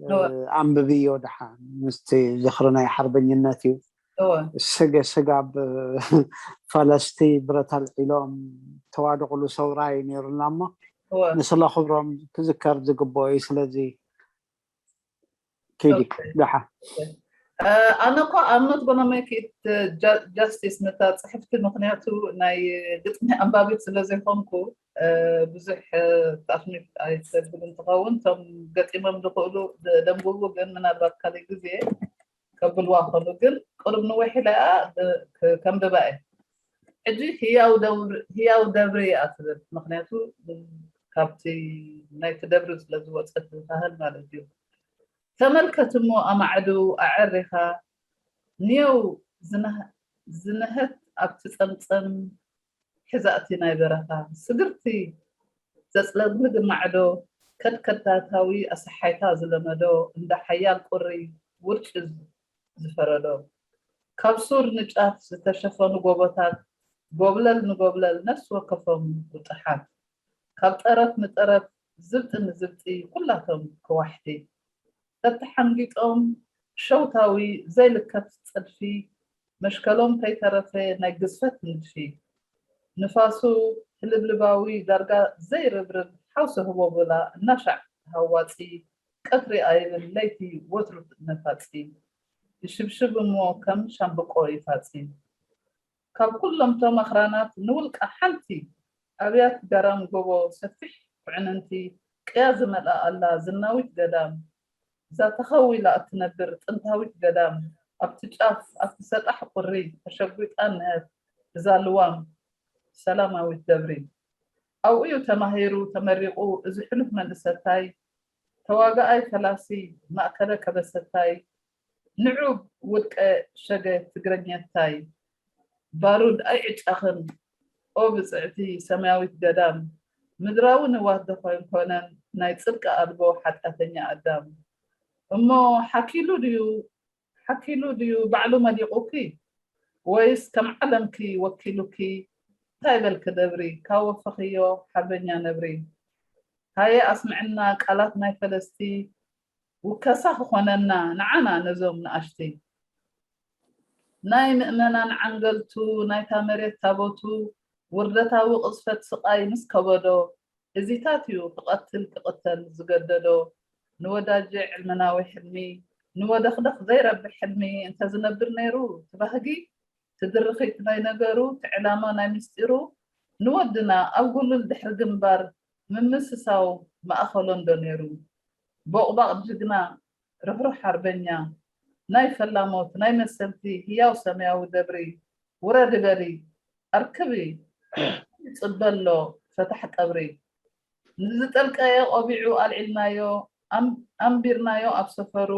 እወ። ኣንብብዮ ደሓን ምስቲ ዝኽሪ ናይ ሓርበኝነት እዩ። እወ። ስገ ስጋብ ፈለስቲ ብረት ኣልዒሎም ተዋደቑሉ ሰውራ እዩ ነይሩና እሞ እወ። ንስለ ክብሮም ክዝከር ዝግብኦ እዩ። ስለዚ ኪዲ ደሓ ኣነ እኮ I'm not gonna make it justice ነታ ፅሕፍቲ፣ ምክንያቱ ናይ ግጥሚ ኣንባቢት ስለዘይኮንኩ ብዙሕ ታፍኒት ኣይሰብል እንትኸውን፣ እቶም ገጢሞም ዝኽእሉ ደንብቡ፣ ግን ምናልባት ካልእ ግዜ ከብልዋ ከሉ፣ ግን ቅሩብ ንውሕ ኢላ እያ ከንብባ እየ። ሕጂ ህያው ደብሪ እያ ትብል፣ ምክንያቱ ካብቲ ናይቲ ደብሪ ስለዝወፀት ዝባህል ማለት እዩ። ተመልከት እሞ ኣማዕዱ ኣዐሪኻ፣ ንየው ዝነሀት ኣብቲ ጸምጸም ሕዛእቲ ናይ በረኻ፣ ስግርቲ ዘጽለግልግ ማዕዶ፣ ከድከዳታዊ ኣሰሓይታ ዝለመዶ፣ እንዳ ሓያል ቁሪ ውርጭ ዝፈረዶ፣ ካብ ሱር ንጫፍ ዝተሸፈኑ ጎቦታት፣ ጎብለል ንጎብለል ነፍሲ ወከፎም ውጥሓት፣ ካብ ጠረፍ ንጠረፍ ዝብጢ ንዝብጢ ኩላቶም ከዋሕቲ፣ ተተሓንጊጦም ሸውታዊ ዘይልከፍ ጸድፊ፣ መሽከሎም ከይተረፈ ናይ ግዝፈት ንድፊ፣ ንፋሱ ህልብልባዊ ዳርጋ ዘይርብርብ ሓውሲ ህቦብላ እናሻዕ ሃዋጺ፣ ቀትሪ ኣይብል ለይቲ ወትሩ ነፋጺ፣ ይሽብሽብ እሞ ከም ሻምብቆ ይፋጺ። ካብ ኩሎም ቶም ኣኽራናት ንውልቃ ሓንቲ ኣብያት ጋራን ጎቦ ሰፊሕ ኩዕንንቲ ቅያ ዝመልኣ ኣላ ዝናዊት ገዳም። እዛ ተኸዊላ እትነብር ጥንታዊት ገዳም ኣብቲ ጫፍ ኣብቲ ሰጣሕ ቁሪ ተሸጒጣ እነሀት እዛ ልዋም ሰላማዊት ደብሪ። ኣብኡ እዩ ተማሂሩ ተመሪቑ እዚ ሕሉፍ መንእሰታይ፣ ተዋጋኣይ ፈላሲ ማእከለ ከበሰታይ፣ ንዑ ውድቀ ሸገ ትግረኛታይ፣ ባሩድ ኣይዕጫኽን ኦ ብፅዕቲ ሰማያዊት ገዳም፣ ምድራዊ ንዋት ዶ ኣይኮነን ናይ ጽድቂ ኣልቦ ሓጢኣተኛ ኣዳም። እሞ ሓኪሉ ድዩ ሓኪሉ ድዩ ባዕሉ መሊቑኪ፣ ወይስ ከም ዓለምኪ ወኪሉኪ? እንታይ በልኪ ደብሪ ካብ ወፈኽዮ ሓርበኛ ነብሪ? ሃየ ኣስምዕና ቃላት ናይ ፈለስቲ፣ ውከሳ ክኾነና ንዓና ነዞም ንኣሽቲ። ናይ ምእመናን ዓንገልቱ ናይታ መሬት ታቦቱ፣ ውርደታዊ ቅዝፈት ስቓይ ምስ ከበዶ፣ እዚታት እዩ ክቐትል ክቕተል ዝገደዶ። ንወዳጀ ዕልመናዊ ሕልሚ፣ ንወደኽደኽ ዘይረብሕ ሕልሚ እንተዝነብር ነይሩ፣ ትባህጊ ትድርኺት ናይ ነገሩ፣ ትዕላማ ናይ ምስጢሩ፣ ንወድና ኣብ ጉሉል ድሕሪ ግንባር ምምስሳው ማእኸሎ እንዶ ነይሩ። ቦቕባቕ ጅግና ርሕሩሕ ሓርበኛ፣ ናይ ፈላሞት ናይ መሰልቲ ህያው ሰማያዊ ደብሪ፣ ውረዲ በሊ ኣርክቢ ይፅበሎ ፈታሕ ቀብሪ። ንዝጠልቀየ ቆቢዑ ኣልዒልናዮ ኣንቢርናዮ ኣብ ሰፈሩ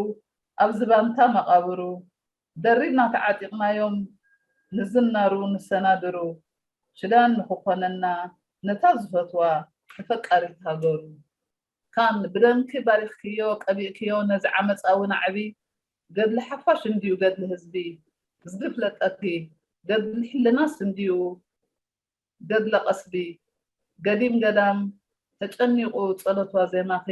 ኣብ ዝባንታ መቓብሩ ደሪብና ተዓጢቕናዮም ንዝናሩ ንሰናድሩ ሽዳን ንኽኾነና ነታ ዝፈትዋ ተፈቃሪት ሃገሩ። ካን ብደምኪ ባሪኽክዮ ቀቢእክዮ ነዚ ዓመፃዊ ናዕቢ ገድሊ ሓፋሽ እንድዩ ገድሊ ህዝቢ ዝግፍለጠኪ ገድሊ ሕልናስ እንድዩ ገድለ ቀስቢ ገዲም ገዳም ተጨኒቑ ጸሎት ዋዜማኺ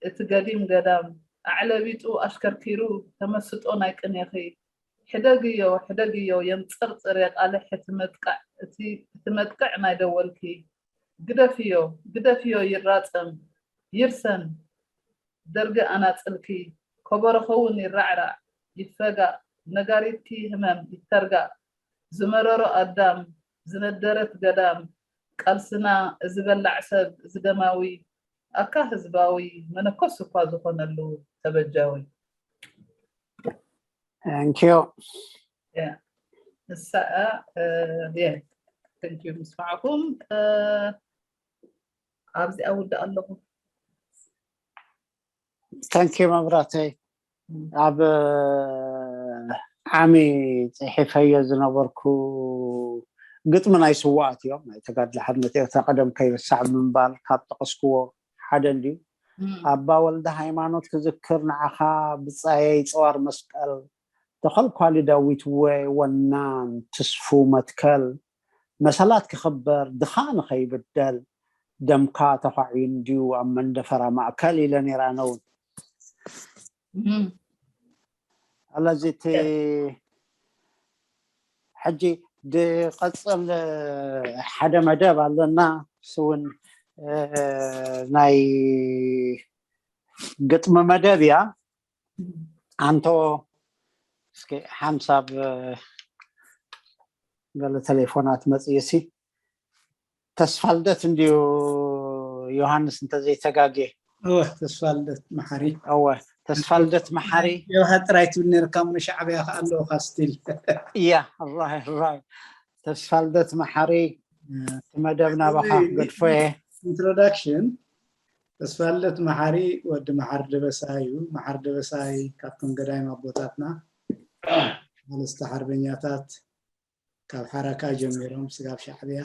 እቲ ገዲም ገዳም ኣዕለቢጡ ኣሽከርኪሩ ተመስጦ ናይ ቅኔኺ ሕደግዮ ሕደግዮ የንጸርጽር የቃልሕ እቲ መጥቅዕ ናይ ደወልኪ ግደፍዮ ግደፍዮ ይራጸም ይርሰን ደርጊ ኣናጽልኪ ከበሮኸውን ይራዕራዕ ይፈጋእ ነጋሪትኪ ህመም ይተርጋእ ዝመረሮ ኣዳም ዝነደረት ገዳም ቃልስና እዚ በላዕ ሰብ እዚ ደማዊ ኣካ ህዝባዊ መነኮስ እኳ ዝኾነሉ ተበጃዊ። Thank you። ንሳ የ thank you ምስማዕኩም ኣብዚ ኣውድእ ኣለኹ። Thank you መብራተይ። ኣብ ዓሚ ፅሒፈዮ ዝነበርኩ ግጥሚ ናይ ስዋኣት እዮም ናይ ተጋድሎ ሓርነት ኤርትራ ቀደም ከይርሳዕ ብምባል ካብ ጠቀስክዎ ሓደ እንድዩ። ኣባ ወልደ ሃይማኖት ክዝክር ንዓኻ ብጻየይ ጸዋር መስቀል፣ ተኸልኳሊ ዳዊት ወይ ወናን ትስፉ መትከል፣ መሰላት ክኽበር ድኻ ንኸይብደል፣ ደምካ ተዃዒ እንድዩ ኣብ መንደፈራ ማእከል ኢለ ነይራ ነውን። ኣለዚ እቲ ሕጂ ድቐጽል ሓደ መደብ ኣለና። እሱ እውን ናይ ግጥሚ መደብ እያ። ኣንቶ እስኪ ሓንሳብ ገለ ተሌፎናት መጽእሲ። ተስፋልደት እንድዩ ዮሃንስ እንተዘይተጋጌ። እወ ተስፋልደት መሓሪ። እወ ተስፋልደት መሓሪ። የውሃ ጥራይ ትብል ነርካ ምኖ ሻዕብያ ከ ኣለውካ ስቲል። እያ ኣላ ኣላ ተስፋልደት መሓሪ። እቲ መደብ ናባኻ ክገድፎ እየ። ኢንትሮዳክሽን። ተስፋልደት መሓሪ ወዲ መሓር ደበሳይ እዩ። መሓር ደበሳይ ካብቶም ገዳይም ኣቦታትና፣ ሓለስቲ ሓርበኛታት፣ ካብ ሓራካ ጀሚሮም ስጋብ ሻዕብያ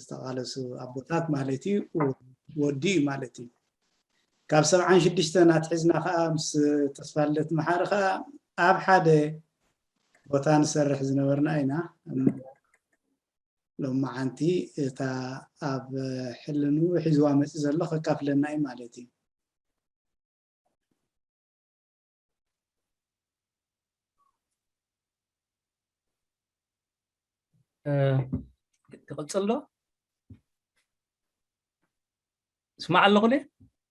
ዝተቃለሱ ኣቦታት ማለት እዩ። ወዲ እዩ ማለት እዩ። ካብ ሰብዓን ሽዱሽተን ኣትሒዝና ከዓ ምስ ተስፋልደት መሓሪ ከዓ ኣብ ሓደ ቦታ ንሰርሕ ዝነበርና ኢና። ሎማዓንቲ እታ ኣብ ሕልኑ ሒዝዋ መፂ ዘሎ ከካፍለና እዩ ማለት እዩ። ትቕፅል ዶ? ስማዕ ኣለኹ ደ?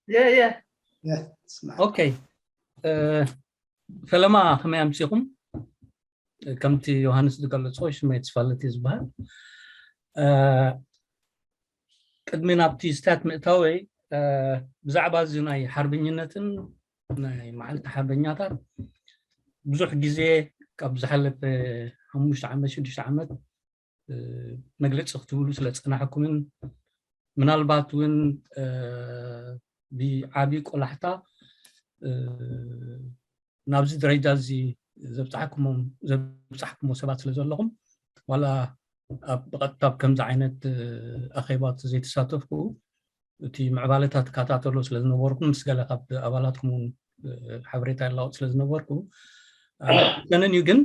የ የ ኦኬ። ፈለማ ከመይ ኣምሲኹም? ከምቲ ዮሃንስ ዝገለጾ ሽመይ ተስፋለት እዩ ዝበሃል። ቅድሚ ናብቲ ስታት ምእታወይ ብዛዕባ እዚ ናይ ሓርበኝነትን ናይ መዓልቲ ሓርበኛታት ብዙሕ ግዜ ካብ ዝሓለፈ ሓሙሽተ ዓመት ሽዱሽተ ዓመት መግለፂ ክትብሉ ስለ ዝፀናሕኩምን ምናልባት እውን ብዓብዪ ቆላሕታ ናብዚ ደረጃ እዚ ዘብፃሕኩሞ ሰባት ስለ ዘለኹም ዋላ ብቐጥታ ኣብ ከምዚ ዓይነት ኣኼባት ዘይተሳተፍኩ እቲ ምዕባለታት እከታተሎ ስለ ዝነበርኩ ምስ ገለ ካብ ኣባላትኩም እውን ሓበሬታ ይላወጥ ስለ ዝነበርኩ ኣይኮነን እዩ ግን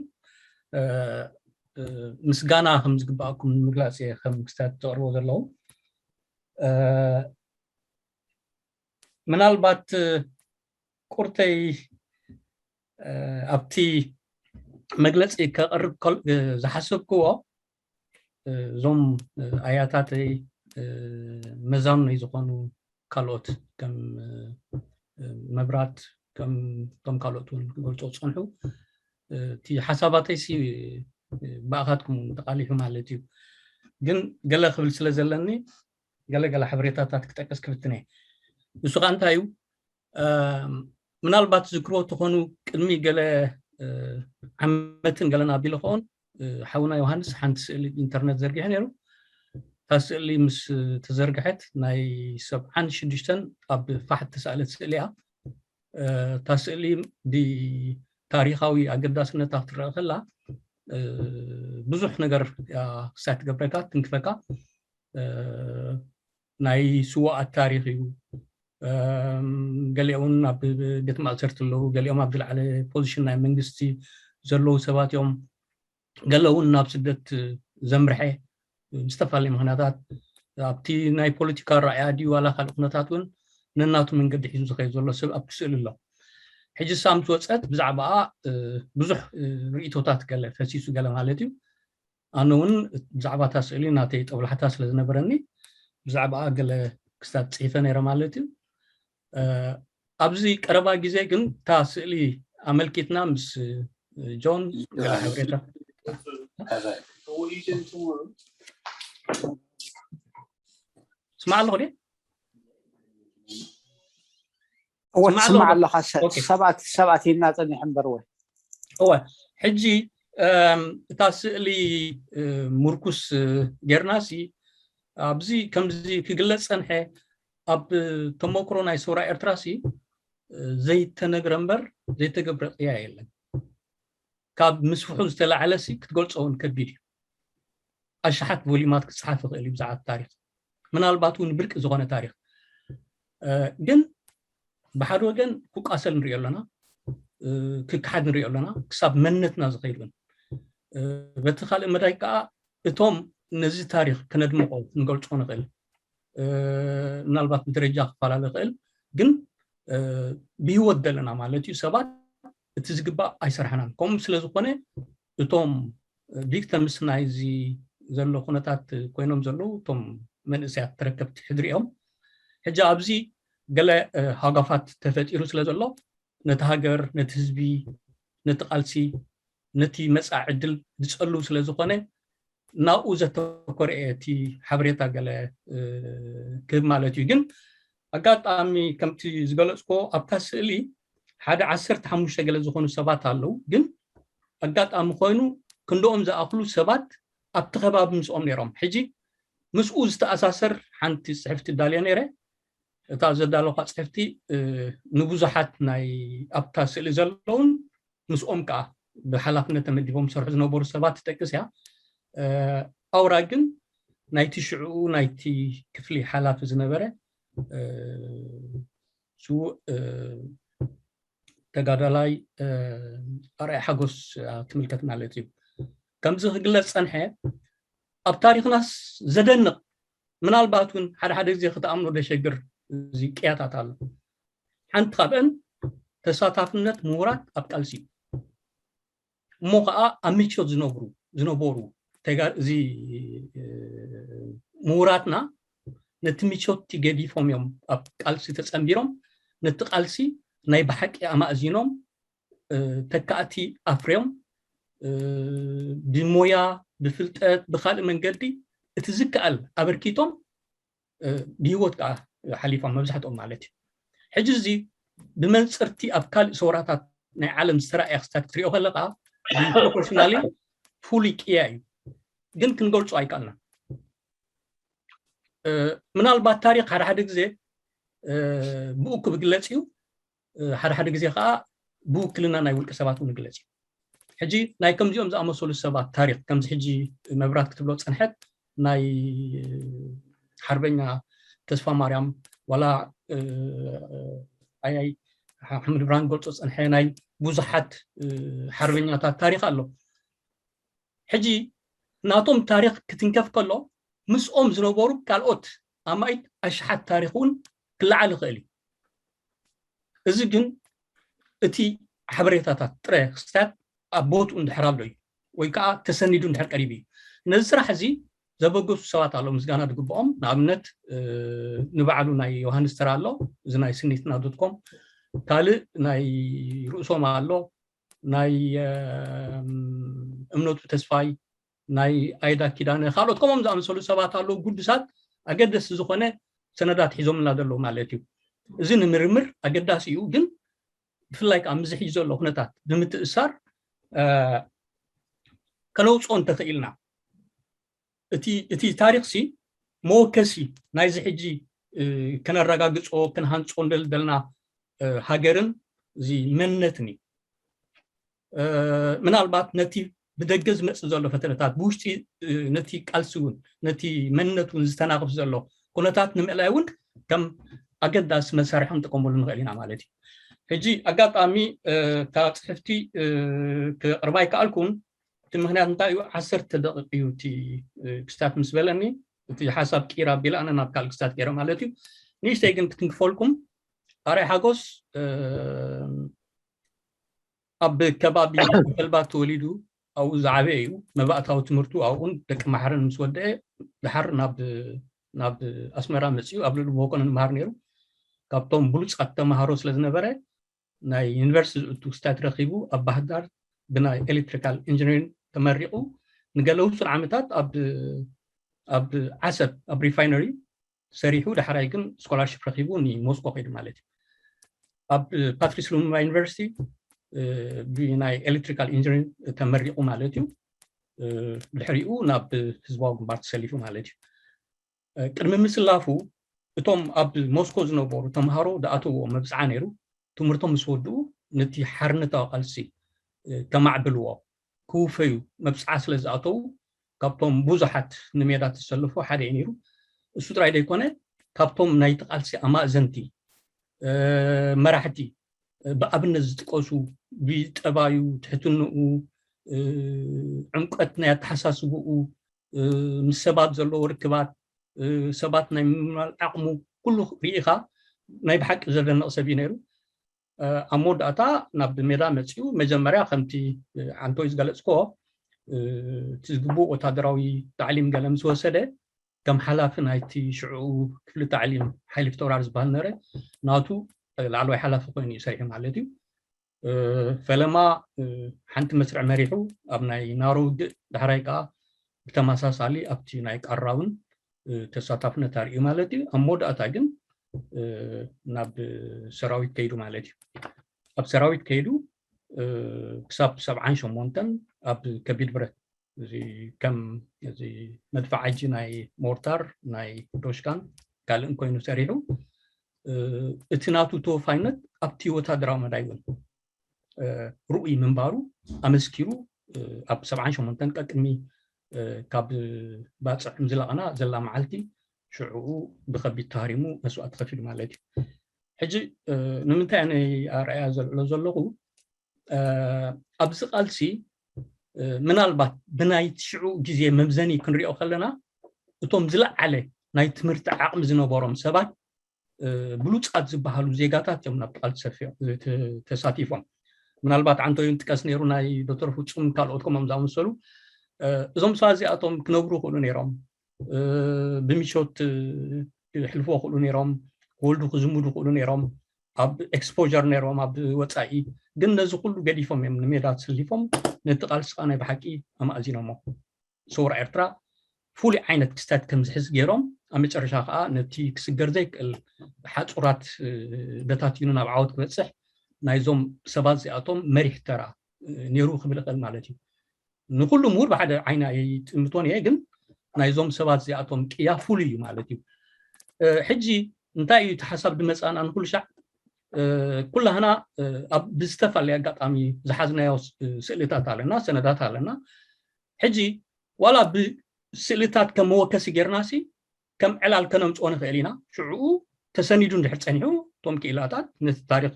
ምስጋና ከም ዝግባኣኩም ንምግላፅ እየ ከም ክስታት ዘቕርቦ ዘለዉ ምናልባት ቁርተይ ኣብቲ መግለፂ ከቕርብ ዝሓሰብክዎ እዞም ኣያታተይ መዛኖይ ዝኾኑ ካልኦት ከም መብራት ከምቶም ካልኦት እውን ክገልፆ ዝፀንሑ እቲ ሓሳባተይ ሲ ብኣኻትኩም ተቃሊሑ ማለት እዩ ግን ገለ ክብል ስለ ዘለኒ ገለ ገለ ሓበሬታታት ክጠቅስ ክፍትን እየ ንሱ ከዓ እንታይ እዩ ምናልባት ዝክርዎ ተኾኑ ቅድሚ ገለ ዓመትን ገለን ኣቢሉ ከውን ሓውና ዮሃንስ ሓንቲ ስእሊ ኢንተርነት ዘርጊሐ ነይሩ እታ ስእሊ ምስ ተዘርግሐት ናይ ሰብዓን ሽዱሽተን ኣብ ፋሕ ተሳእለት ስእሊ እያ እታ ስእሊ ብታሪካዊ ኣገዳስነታ ክትረአ ከላ ብዙሕ ነገር ክሳይ ትገብረካ ትንክፈካ ናይ ስዋኣት ታሪክ እዩ ገሊኦም ኣብ ቤት ማእሰርቲ ኣለዉ ገሊኦም ኣብ ዝለዓለ ፖዚሽን ናይ መንግስቲ ዘለዉ ሰባት እዮም ገለ እውን ናብ ስደት ዘምርሐ ብዝተፈላለዩ ምክንያታት ኣብቲ ናይ ፖለቲካ ራእያ ድዩ ዋላ ካልእ ኩነታት እውን ነናቱ መንገዲ ሒዙ ዝኸይ ዘሎ ሰብ ኣብቲ ስእሊ ኣሎ ሕጂ ሳ ምስ ወፀት ብዛዕባኣ ብዙሕ ርእቶታት ገለ ፈሲሱ ገለ ማለት እዩ ኣነ እውን ብዛዕባ እታ ስእሊ ናተይ ጠብላሕታ ስለ ዝነበረኒ ብዛዕባኣ ገለ ክስታት ፅሒፈ ነይረ ማለት እዩ ኣብዚ ቀረባ ግዜ ግን እታ ስእሊ ኣመልኪትና ምስ ጆን ገለ ሓበሬታ ስማዕ ኣለኹ እወ ትስማዕ ኣለኻ ሰባት ይናፀኒሕ እምበር ወይ እወ ሕጂ እታ ስእሊ ምርኩስ ጌርናሲ ኣብዚ ከምዚ ክግለፅ ፀንሐ ኣብ ተመክሮ ናይ ሰውራ ኤርትራ ሲ ዘይተነግረ እምበር ዘይተገብረ ቅያ የለን ካብ ምስፍሑ ዝተላዓለ ሲ ክትገልፆ እውን ከቢድ እዩ ኣሽሓት ቮሊማት ክፀሓፍ ይኽእል እዩ ብዛዕባ ታሪክ ምናልባት እውን ብርቂ ዝኾነ ታሪክ ግን ብሓደ ወገን ክቃሰል ንሪኦ ኣለና፣ ክከሓድ ንሪኦ ኣለና፣ ክሳብ መንነትና ዝኸይድ እውን። በቲ ካልእ መዳይ ከዓ እቶም ነዚ ታሪኽ ክነድምቆ ክንገልጾ ንኽእል፣ ምናልባት ብደረጃ ክፈላለ ይኽእል፣ ግን ብህይወት ዘለና ማለት እዩ ሰባት እቲ ዝግባእ ኣይሰርሐናን። ከምኡ ስለ ዝኾነ እቶም ቪክተምስ ናይዚ ዘሎ ኩነታት ኮይኖም ዘለዉ እቶም መንእሰያት ተረከብቲ ሕድሪ እዮም። ሕጂ ኣብዚ ገለ ሃጓፋት ተፈጢሩ ስለ ዘሎ ነቲ ሃገር፣ ነቲ ህዝቢ፣ ነቲ ቃልሲ፣ ነቲ መጻኢ ዕድል ዝጸልው ስለ ዝኾነ ናብኡ ዘተኮረ እየ እቲ ሓበሬታ ገለ ክህብ ማለት እዩ። ግን ኣጋጣሚ ከምቲ ዝገለጽኮ ኣብታ ስእሊ ሓደ ዓሰርተ ሓሙሽተ ገለ ዝኾኑ ሰባት ኣለዉ። ግን ኣጋጣሚ ኮይኑ ክንድኦም ዝኣኽሉ ሰባት ኣብቲ ከባቢ ምስኦም ነይሮም። ሕጂ ምስኡ ዝተኣሳሰር ሓንቲ ጽሕፍቲ ዳልየ ነይረ። እታ ዘዳለኳ ጽሕፍቲ ንብዙሓት ናይ ኣብታ ስእሊ ዘለውን ምስኦም ከዓ ብሓላፍነት ተመዲቦም ዝሰርሑ ዝነበሩ ሰባት ትጠቅስ እያ። ኣውራ ግን ናይቲ ሽዕኡ ናይቲ ክፍሊ ሓላፊ ዝነበረ ስዉእ ተጋዳላይ ኣርኣይ ሓጎስ ትምልከት ማለት እዩ። ከምዚ ክግለጽ ጸንሐ። ኣብ ታሪኽናስ ዘደንቕ፣ ምናልባት እውን ሓደ ሓደ ግዜ ክትኣምኖ ደሸግር እዚ ቅያታት ኣሎ። ሓንቲ ካብአን ተሳታፍነት ምሁራት ኣብ ቃልሲ እዩ። እሞ ከዓ ኣብ ምቾት ዝነብሩ ዝነበሩ እዚ ምሁራትና ነቲ ምቾት ገዲፎም እዮም ኣብ ቃልሲ ተጸንቢሮም፣ ነቲ ቃልሲ ናይ ብሓቂ ኣማእዚኖም ተካእቲ ኣፍርዮም ብሞያ ብፍልጠት ብካልእ መንገዲ እቲ ዝከኣል ኣበርኪቶም ብህይወት ከዓ ሓሊፎም መብዛሕትኦም ማለት እዩ። ሕጂ እዚ ብመንፅርቲ ኣብ ካልእ ሰውራታት ናይ ዓለም ዝተረኣየ ክስታት ክትሪኦ ከለካ ፕሮፖርሽናሊ ፍሉይ ቅያ እዩ፣ ግን ክንገልፆ ኣይከኣልናን። ምናልባት ታሪክ ሓደ ሓደ ግዜ ብኡ ክግለፅ እዩ፣ ሓደ ሓደ ግዜ ከዓ ብውክልና ናይ ውልቀ ሰባት እውን ይግለፅ እዩ። ሕጂ ናይ ከምዚኦም ዝኣመሰሉ ሰባት ታሪክ ከምዚ ሕጂ መብራት ክትብሎ ፀንሐት ናይ ሓርበኛ ተስፋ ማርያም ዋላ ኣያይ ኣሕመድ ብርሃን ገልፆ ፀንሐ ናይ ብዙሓት ሓርበኛታት ታሪክ ኣሎ። ሕጂ ናቶም ታሪክ ክትንከፍ ከሎ ምስኦም ዝነበሩ ካልኦት ኣማኢት ኣሽሓት ታሪክ እውን ክለዓል ይኽእል እዩ። እዚ ግን እቲ ሓበሬታታት ጥረ ክስታት ኣብ ቦትኡ እንድሕር ኣሎ እዩ ወይ ከዓ ተሰኒዱ እንድሕር ቀሪቡ እዩ። ነዚ ስራሕ እዚ ዘበገሱ ሰባት ኣለዉ ምስጋና ዝግብኦም። ንኣብነት ንባዕሉ ናይ ዮሃንስ ተራ ኣሎ፣ እዚ ናይ ስኒትና ዶትኮም፣ ካልእ ናይ ርእሶም ኣሎ፣ ናይ እምነቱ ተስፋይ፣ ናይ ኣይዳ ኪዳነ፣ ካልኦት ከምኦም ዝኣመሰሉ ሰባት ኣለዉ፣ ግዱሳት ኣገደስቲ ዝኾነ ሰነዳት ሒዞምና ዘለዉ ማለት እዩ። እዚ ንምርምር ኣገዳሲ እዩ፣ ግን ብፍላይ ከዓ ምስዚ ሕጂ ዘሎ ኩነታት ብምትእሳር ከነውፅኦ እንተኽኢልና እቲ ታሪክ ሲ መወከሲ ናይዚ ሕጂ ከነረጋግፆ ክንሃንፆ እንደልደልና ሃገርን እዚ መንነትን እዩ። ምናልባት ነቲ ብደገ ዝመፅእ ዘሎ ፈተነታት ብውሽጢ ነቲ ቃልሲ እውን ነቲ መንነት እውን ዝተናኽፍ ዘሎ ኩነታት ንምእላይ እውን ከም ኣገዳሲ መሳርሒ ክንጥቀመሉ ንኽእል ኢና ማለት እዩ። ሕጂ ኣጋጣሚ እታ ፅሕፍቲ ክቕርባ ኣይከኣልኩን። እቲ ምክንያት እንታይ እዩ? ዓሰርተ ደቂቕ እዩ እቲ ክስታት ምስ በለኒ እቲ ሓሳብ ቂር ኣቢለ ኣነ ናብ ካልእ ክስታት ገይረ ማለት እዩ። ንእሽተይ ግን ክትንክፈልኩም። ኣርኣይ ሓጎስ ኣብ ከባቢ ተልባ ተወሊዱ ኣብኡ ዝዓበየ እዩ። መባእታዊ ትምህርቱ ኣብኡን ደቂ ማሕረን ምስ ወደአ ድሓር ናብ ኣስመራ መፅኡ ኣብ ልዕሊ መኮነን መሃር ነይሩ። ካብቶም ብሉፃት ተምሃሮ ስለ ዝነበረ ናይ ዩኒቨርሲቲ ዝእቱ ክስታት ረኺቡ ኣብ ባህርዳር ብናይ ኤሌክትሪካል ኢንጂነሪንግ ተመሪቑ ንገለ ውሱን ዓመታት ኣብ ዓሰብ ኣብ ሪፋይነሪ ሰሪሑ፣ ዳሕራይ ግን ስኮላርሽፕ ረኺቡ ንሞስኮ ከይዱ ማለት እዩ። ኣብ ፓትሪስ ሉሙምባ ዩኒቨርሲቲ ብናይ ኤሌክትሪካል ኢንጂነሪንግ ተመሪቑ ማለት እዩ። ድሕሪኡ ናብ ህዝባዊ ግንባር ተሰሊፉ ማለት እዩ። ቅድሚ ምስላፉ እቶም ኣብ ሞስኮ ዝነበሩ ተምሃሮ ዝኣተውዎ መብፅዓ ነይሩ። ትምህርቶም ምስ ወድኡ ነቲ ሓርነታዊ ቃልሲ ከማዕብልዎ ክውፈዩ መብፅዓ ስለ ዝኣተዉ ካብቶም ብዙሓት ንሜዳ ተሰልፎ ሓደ እዩ ነይሩ። እሱ ጥራይ ዘይኮነ ካብቶም ናይቲ ቃልሲ ኣማእዘንቲ መራሕቲ ብኣብነት ዝጥቀሱ፣ ብጠባዩ፣ ትሕትንኡ፣ ዕምቀት ናይ ኣተሓሳስብኡ፣ ምስ ሰባት ዘለዎ ርክባት፣ ሰባት ናይ ምምልማል ዓቕሙ፣ ኩሉ ርኢኻ ናይ ብሓቂ ዘደንቕ ሰብ እዩ ነይሩ። ኣብ መወዳእታ ናብ ሜዳ መፂኡ። መጀመርያ ከምቲ ዓንቶይ ዝገለፅክዎ፣ እቲ ዝግቡእ ወታደራዊ ታዕሊም ገለ ምስ ወሰደ፣ ከም ሓላፊ ናይቲ ሽዑ ክፍሊ ታዕሊም ሓይሊ ፊተውራሪ ዝበሃል ነረ፣ ናቱ ላዕለዋይ ሓላፊ ኮይኑ እዩ ሰሪሑ ማለት እዩ። ፈለማ ሓንቲ መስርዕ መሪሑ ኣብ ናይ ናሮ ውግእ፣ ዳሕራይ ከዓ ብተመሳሳሊ ኣብቲ ናይ ቃራ እውን ተሳታፍነት ኣርእዩ ማለት እዩ። ኣብ መወዳእታ ግን ናብ ሰራዊት ከይዱ ማለት እዩ። ኣብ ሰራዊት ከይዱ ክሳብ ሰብዓን ሸሞንተን ኣብ ከቢድ ብረት፣ እዚ ከም እዚ መድፍዓጂ ናይ ሞርታር፣ ናይ ዶሽካን ካልእን ኮይኑ ሰሪሑ፣ እቲ ናቱ ተወፋይነት ኣብቲ ወታደራዊ መዳይ እውን ርኡይ ምንባሩ ኣመስኪሩ፣ ኣብ ሰብዓን ሸሞንተን ቀቅድሚ ካብ ባፅዕ ምዝላቕና ዘላ መዓልቲ ሽዕኡ ብከቢድ ተሃሪሙ መስዋእቲ ከፊሉ ማለት እዩ። ሕጂ ንምንታይ ኣነ ኣርኣያ ዘልዕሎ ዘለኹ፣ ኣብዚ ቃልሲ ምናልባት ብናይ ሽዑ ግዜ መምዘኒ ክንሪኦ ከለና፣ እቶም ዝለዓለ ናይ ትምህርቲ ዓቕሚ ዝነበሮም ሰባት፣ ብሉፃት ዝበሃሉ ዜጋታት እዮም ናብ ቃልሲ ተሳቲፎም። ምናልባት ዓንቶይ ንጥቀስ ነይሩ፣ ናይ ዶክተር ፍፁም ካልኦት ከምኦም ዝኣመሰሉ። እዞም ሰባት እዚኣቶም ክነብሩ ይኽእሉ ነይሮም፣ ብምቾት ክሕልፍዎ ይኽእሉ ነይሮም፣ ክወልዱ ክዝምዱ ይኽእሉ ነይሮም፣ ኣብ ኤክስፖር ነይሮም ኣብ ወፃኢ። ግን ነዚ ኩሉ ገዲፎም እዮም ንሜዳ ተሰሊፎም፣ ነቲ ቃልሲ ከዓ ናይ ብሓቂ ኣማእዚኖሞ። ሰውራ ኤርትራ ፍሉይ ዓይነት ክስተት ከም ዝሕዝ ገይሮም፣ ኣብ መጨረሻ ከዓ ነቲ ክስገር ዘይክእል ሓፁራት በታቲኑ ናብ ዓወት ክበፅሕ ናይዞም ሰባት እዚኣቶም መሪሕ ተራ ነይሩ ክብል እኽእል ማለት እዩ። ንኩሉ ምሁር ብሓደ ዓይኒ ኣይጥምቶን እየ፣ ግን ናይዞም ሰባት እዚኣቶም ቅያ ፍሉይ እዩ ማለት እዩ። ሕጂ እንታይ እዩ እቲ ሓሳብ ድመፃና ንኩሉ ሻዕ? ኩላህና ኣብ ብዝተፈላለየ ኣጋጣሚ ዝሓዝናዮ ስእልታት ኣለና፣ ሰነዳት ኣለና። ሕጂ ዋላ ብስእልታት ከም መወከሲ ጌርናሲ ከም ዕላል ከነምፅኦ ንኽእል ኢና። ሽዕኡ ተሰኒዱ እንድሕር ፀኒሑ፣ እቶም ክኢላታት ነቲ ታሪክ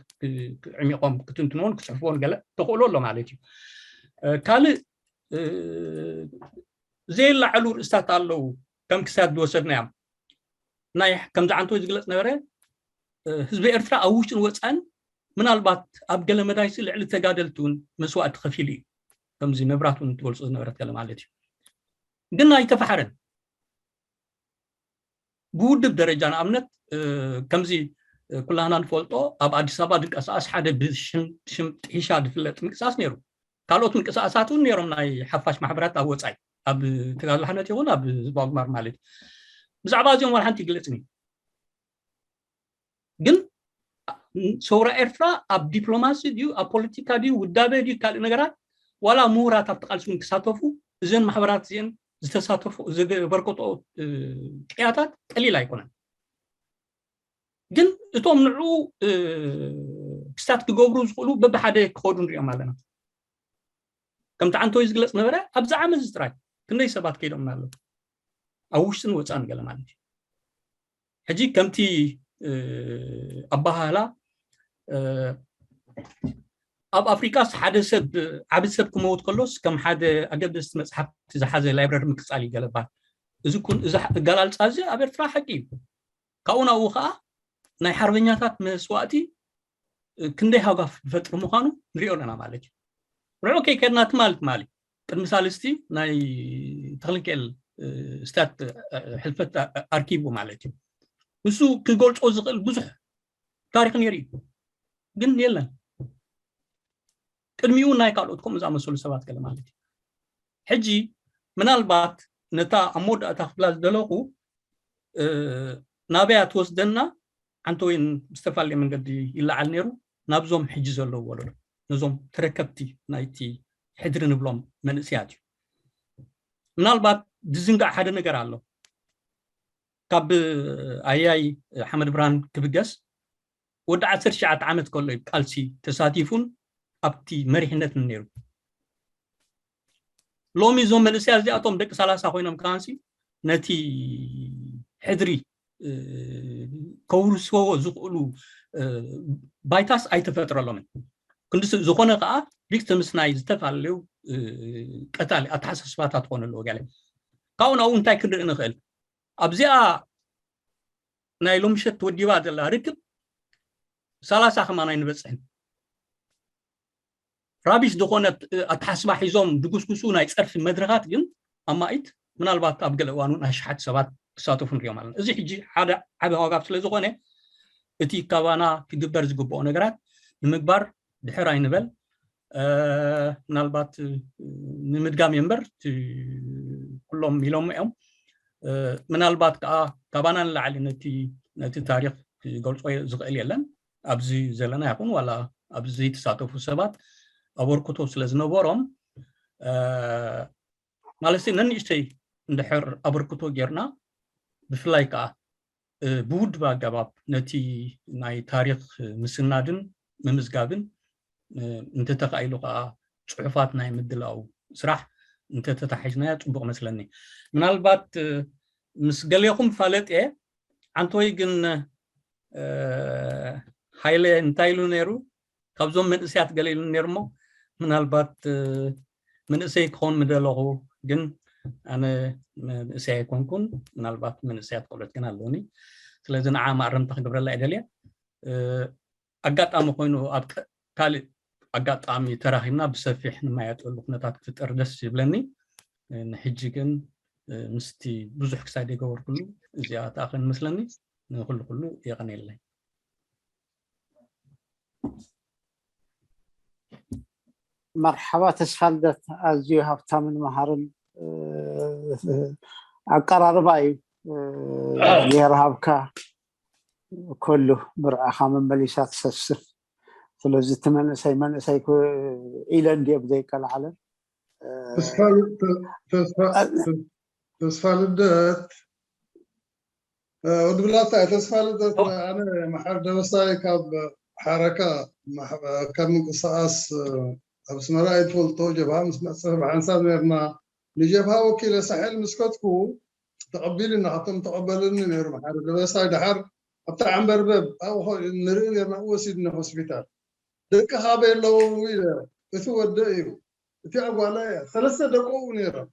ዕሚቆም ክትንትንዎን ክፅሕፍዎን ገለ ተኽእሎ ኣሎ ማለት እዩ። ካልእ ዘይለዓሉ ርእስታት ኣለዉ፣ ከም ክስታት ዝወሰድናዮም። ናይ ከምዚ ዓንቶ ዝግለፅ ነበረ፣ ህዝቢ ኤርትራ ኣብ ውሽጥን ወፃን ምናልባት ኣብ ገለ መዳይሲ ልዕሊ ተጋደልቲ እውን መስዋእቲ ከፊሉ እዩ። ከምዚ መብራት እውን ትገልፆ ዝነበረት ገለ ማለት እዩ። ግን ኣይተፋሕረን። ብውድብ ደረጃ ንኣብነት ከምዚ ኩላህና ንፈልጦ ኣብ ኣዲስ ኣበባ ድንቀሳቀስ ሓደ ብሽም ጥሒሻ ዝፍለጥ ምንቅስቃስ ነይሩ። ካልኦት ምንቅስቃሳት እውን ነይሮም፣ ናይ ሓፋሽ ማሕበራት ኣብ ወፃኢ፣ ኣብ ተጋድሎ ሓነት ይኹን ኣብ ህዝባዊ ግንባር ማለት እዩ። ብዛዕባ እዚኦም ዋላ ሓንቲ ይግለፅን እዩ። ግን ሰውራ ኤርትራ ኣብ ዲፕሎማሲ ድዩ፣ ኣብ ፖለቲካ ድዩ፣ ውዳበ ድዩ፣ ካልእ ነገራት፣ ዋላ ምሁራት ኣብቲ ቃልሲ እውን ክሳተፉ፣ እዘን ማሕበራት እዚአን ዝተሳተፉ፣ ዘበርከቶ ቅያታት ቀሊል ኣይኮነን። ግን እቶም ንዑ ክስታት ክገብሩ ዝኽእሉ በብሓደ ክኸዱ ንሪኦም ኣለና። ከምቲ ዓንቶይ ዝግለፅ ነበረ፣ ኣብዚ ዓመት እዚ ጥራይ ክንደይ ሰባት ከይዶምና ኣለዉ፣ ኣብ ውሽጥን ወፃእን ገለ ማለት እዩ። ሕጂ ከምቲ ኣባሃህላ ኣብ ኣፍሪቃስ ሓደ ሰብ፣ ዓቢ ሰብ ክመውት ከሎስ ከም ሓደ ኣገደስቲ መፅሓፍቲ ዝሓዘ ላይብረሪ ምቅፃል ይገለባል። እዚ ኩን እዚ ኣገላልፃ እዚ ኣብ ኤርትራ ሓቂ እዩ። ካብኡ ናብኡ ከዓ ናይ ሓርበኛታት መስዋእቲ ክንደይ ሃጓፍ ዝፈጥር ምዃኑ ንሪኦ ኣለና ማለት እዩ። ንዑ ከይከድና ትማሊ ትማሊ ቅድሚ ሳልስቲ ናይ ተኽለሚካኤል ስታት ሕልፈት ኣርኪቡ ማለት እዩ። ንሱ ክገልፆ ዝኽእል ብዙሕ ታሪክ ነይሩ እዩ፣ ግን የለን። ቅድሚኡ ናይ ካልኦት ከምኡ ዝኣመሰሉ ሰባት ገለ ማለት እዩ። ሕጂ ምናልባት ነታ ኣብ መወዳእታ ክብላ ዝደለኹ ናበያ ትወስደና፣ ዓንተ ወይን ብዝተፈላለየ መንገዲ ይለዓል ነይሩ፣ ናብዞም ሕጂ ዘለዉ ወለዶ፣ ነዞም ተረከብቲ ናይቲ ሕድሪ ንብሎም መንእሰያት እዩ። ምናልባት ዝዝንጋዕ ሓደ ነገር ኣሎ። ካብ ኣያይ ሓመድ ብርሃን ክብገስ ወዲ ዓሰርተ ትሽዓተ ዓመት ከሎ እዩ ቃልሲ ተሳቲፉን ኣብቲ መሪሕነትን ነይሩ። ሎሚ እዞም መንእሰያት እዚኣቶም ደቂ ሰላሳ ኮይኖም ከዓንሲ ነቲ ሕድሪ ከውርስዎ ዝኽእሉ ባይታስ ኣይተፈጥረሎምን። ክንዲ ዝኾነ ከዓ ቪክቲምስ ናይ ዝተፈላለዩ ቀታሊ ኣተሓሳስባታት ክኾኑ ኣለዎ። ገለ ካብኡ ናብኡ እንታይ ክንርኢ ንኽእል? ኣብዚኣ ናይ ሎምሸት ተወዲባ ዘላ ርክብ ሰላሳ ከማን ኣይንበፅሕን። ራቢሽ ዝኾነ ኣተሓስባ ሒዞም ድጉስጉሱ ናይ ፀርፊ መድረኻት ግን ኣማኢት፣ ምናልባት ኣብ ገለ እዋን እውን ኣሽሓት ሰባት ክሳተፉ ንሪኦም ኣለና። እዚ ሕጂ ሓደ ዓቢ ዋጋ ስለ ዝኾነ እቲ ካባና ክግበር ዝግብኦ ነገራት ንምግባር ድሕር ኣይንበል። ምናልባት ንምድጋም እየ እምበር ኩሎም ኢሎም እዮም። ምናልባት ከዓ ካባና ንላዕሊ ነቲ ታሪክ ክገልፆ ዝኽእል የለን። ኣብዚ ዘለና ይኹን ዋላ ኣብዚ ዝተሳተፉ ሰባት ኣበርክቶ ስለ ዝነበሮም ማለት ነንእሽተይ እንድሕር ኣበርክቶ ጌርና፣ ብፍላይ ከዓ ብውድብ ኣገባብ ነቲ ናይ ታሪክ ምስናድን ምምዝጋብን እንተተኻኢሉ ከዓ ፅሑፋት ናይ ምድላው ስራሕ እንተተታሒዝናዮ ፅቡቅ መስለኒ። ምናልባት ምስ ገሌኹም ፋለጥ እየ። ዓንተወይ ግን ሃይለ እንታይ ኢሉ ነይሩ? ካብዞም መንእሰያት ገለ ኢሉ ነይሩ እሞ ምናልባት መንእሰይ ክኸውን ምደለኹ፣ ግን ኣነ መንእሰይ ኣይኮንኩን። ምናልባት መንእሰያት ቆልዑት ግን ኣለውኒ። ስለዚ ንዓ ማእረምታ ክገብረላ እየ ደልየ። ኣጋጣሚ ኮይኑ ኣብ ካልእ ኣጋጣሚ ተራኺብና ብሰፊሕ ንማያጠሉ ኩነታት ክፍጠር ደስ ይብለኒ። ንሕጂ ግን ምስቲ ብዙሕ ክሳይ ደይገበርኩሉ እዚኣ ትኣኽለኒ መስለኒ። ንኩሉ ኩሉ የቐንየለይ። መርሓባ ተስፋ ልደት፣ ኣዝዩ ሃብታምን መሃርን ኣቀራርባ እዩ የርሃብካ። ኩሉ ብርዕኻ መመሊሳ ትሰስን። ስለዚ እቲ መንእሰይ መንእሰይ ኢለ እንድየ ብዘይቀላዓለ ተስፋ ልደት ወዲ ብላታ ተስፋ ልደት። ኣነ መሓር ደበሳይ ካብ ሓረካ ካብ ምንቅስቃስ ኣብ ኣስመራ እየ ዝፈልጦ። ጀብሃ ምስ መፅእ ብሓንሳብ ነርና። ንጀብሃ ወኪለ ሳሕል ምስ ከድኩ ተቐቢሉና፣ ካብቶም ተቐበለኒ ነይሩ መሓር ደበሳይ። ድሓር ኣብታ ዓንበርበብ ኣብኡ ንርኢ ነርና፣ ወሲድና ሆስፒታል። ደቂ ካበይ ኣለዉ ኢለ፣ እቲ ወደ እዩ፣ እቲኣ ጓላ እያ። ሰለስተ ደቁ ነይሮም።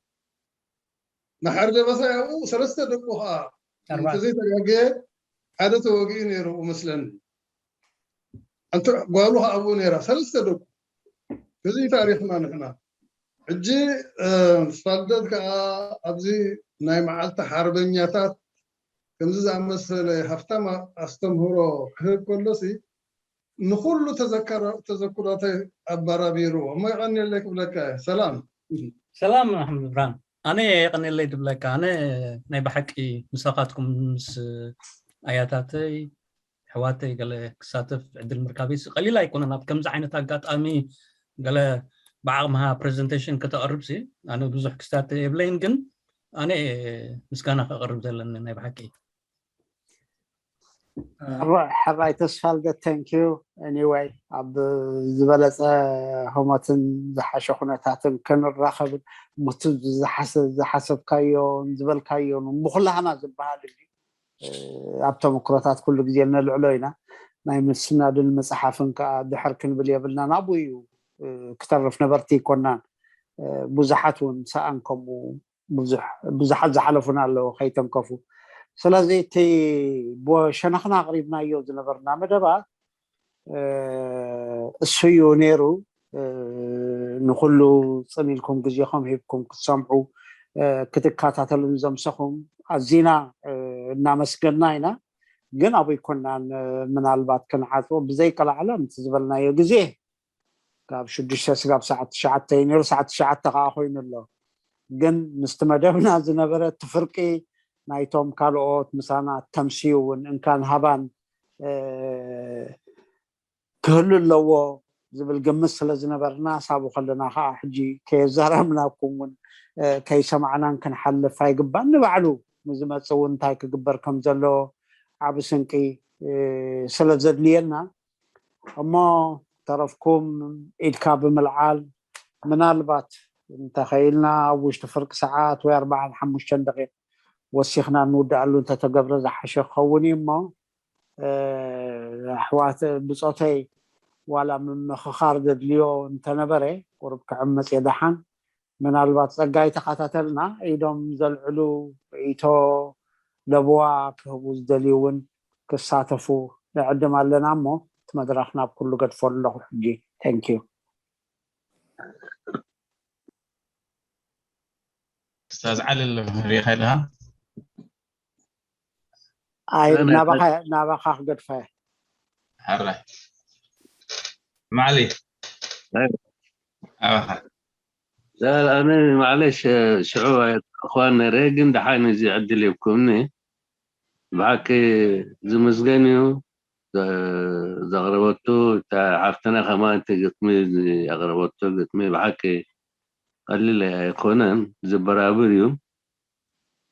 መሓር ደበሳይ ኣብኡ ሰለስተ ደቁ ከዓ እንተዘይተጋገየ ሓደ ተወጊኡ ነይሩ መስለኒ። ኣንተ ጓሉ ከዓ ኣብኡ ነይራ፣ ሰለስተ ደቁ። እዚ ታሪክና ንሕና። ሕጂ ተስፋ ልደት ከዓ ኣብዚ ናይ መዓልቲ ሓርበኛታት ከምዚ ዝኣመሰለ ሃፍታም ኣስተምህሮ ክህብ ከሎሲ ንኩሉ ተዘክሮተይ ኣባራቢርዎ እሞ የቐንየለይ ክብለካ እየ። ሰላም። ሰላም ኣሕመድ ብርሃን፣ ኣነ የቐንየለይ ድብለካ። ኣነ ናይ ብሓቂ ምሳኻትኩም ምስ ኣያታተይ ኣሕዋተይ ገለ ክሳተፍ ዕድል ምርካበይ ቀሊል ኣይኮነን። ኣብ ከምዚ ዓይነት ኣጋጣሚ ገለ ብዓቕምኻ ፕሬዘንቴሽን ከተቕርብ ሲ ኣነ ብዙሕ ክስታተ የብለይን፣ ግን ኣነ ምስጋና ከቕርብ ዘለኒ ናይ ብሓቂ። ሕራይ ተስፋ ልደት፣ thank you anyway። ኣብ ዝበለፀ ህሞትን ዝሓሸ ኩነታትን ክንራኸብን ምቱ ዝሓሰብካዮን ዝበልካዮን ብኩላህና ዝበሃል እዩ። ኣብ ተመክሮታት ኩሉ ግዜ ነልዕሎ ኢና። ናይ ምስናድን ምፅሓፍን ከዓ ድሕር ክንብል የብልና። ናብኡ እዩ ክተርፍ ነበርቲ ይኮናን። ብዙሓት እውን ሰኣን ከምኡ ብዙሓት ዝሓለፉና ኣለዉ ከይተንከፉ። ስለዚ እቲ ብሸነኽና ኣቕሪብናዮ ዝነበርና መደባት እሱ እዩ ነይሩ። ንኩሉ ፅን ኢልኩም ግዜኹም ሂብኩም ክትሰምዑ ክትከታተሉ ንዘምሰኹም ኣዚና እናመስገና ኢና። ግን ኣብኡ ይኮናን ምናልባት ክንዓፅቦ ብዘይቀላዕለ ምቲ ዝበልናዮ ግዜ ካብ ሽዱሽተ ስጋብ ሰዓት ትሽዓተ እዩ ነይሩ። ሰዓት ትሽዓተ ከዓ ኮይኑ ኣሎ። ግን ምስቲ መደብና ዝነበረ እቲ ፍርቂ ናይቶም ካልኦት ምሳና ተምስዩ እውን እንካን ሃባን ክህሉ ኣለዎ ዝብል ግምት ስለ ዝነበርና ሳቡ ከለና ከዓ ሕጂ ከየዛረብናኩም እውን ከይሰማዕናን ክንሓልፍ ኣይግባን። ንባዕሉ ንዝመፅእ እውን እንታይ ክግበር ከም ዘለዎ ዓብ ስንቂ ስለ ዘድልየና እሞ ተረፍኩም ኢድካ ብምልዓል ምናልባት እንተኸኢልና ኣብ ውሽጢ ፍርቂ ሰዓት ወይ ኣርባዓን ሓሙሽተን ደቂቕ ወሲኽና እንውድኣሉ እንተተገብረ ዝሓሸ ክኸውን እዩ እሞ ኣሕዋት ብፆተይ ዋላ ምምኽኻር ዘድልዮ እንተነበረ ቁሩብ ክዕመፅ የደሓን። ምናልባት ፀጋይ ተኸታተልና ኢዶም ዘልዕሉ ርእይቶ ለብዋ ክህቡ ዝደልዩ እውን ክሳተፉ ንዕድም ኣለና እሞ እቲ መድረኽ ናብ ኩሉ ገድፎ ኣለኹ ሕጂ። Thank you። ኡስታዝ ዓሊ ኣሎ ሪኢኻ ኣለኻ? ኣይ ናባኻ ናባኻ ክገድፋ እየ። ሕራይ ማዕሊ ኣባኻ لا أنا معلش ሽዑ እኳን ነረ ግን ደሓን እዚ ዕድል የብኩምኒ። ብሓቂ ዝምስገን እዩ ዘቕረበቱ። ሓፍትና ከማን እቲ ግጥሚ ኣቕረበቶ ግጥሚ ብሓቂ ቀሊል ኣይኮነን፣ ዝበራብር እዩ።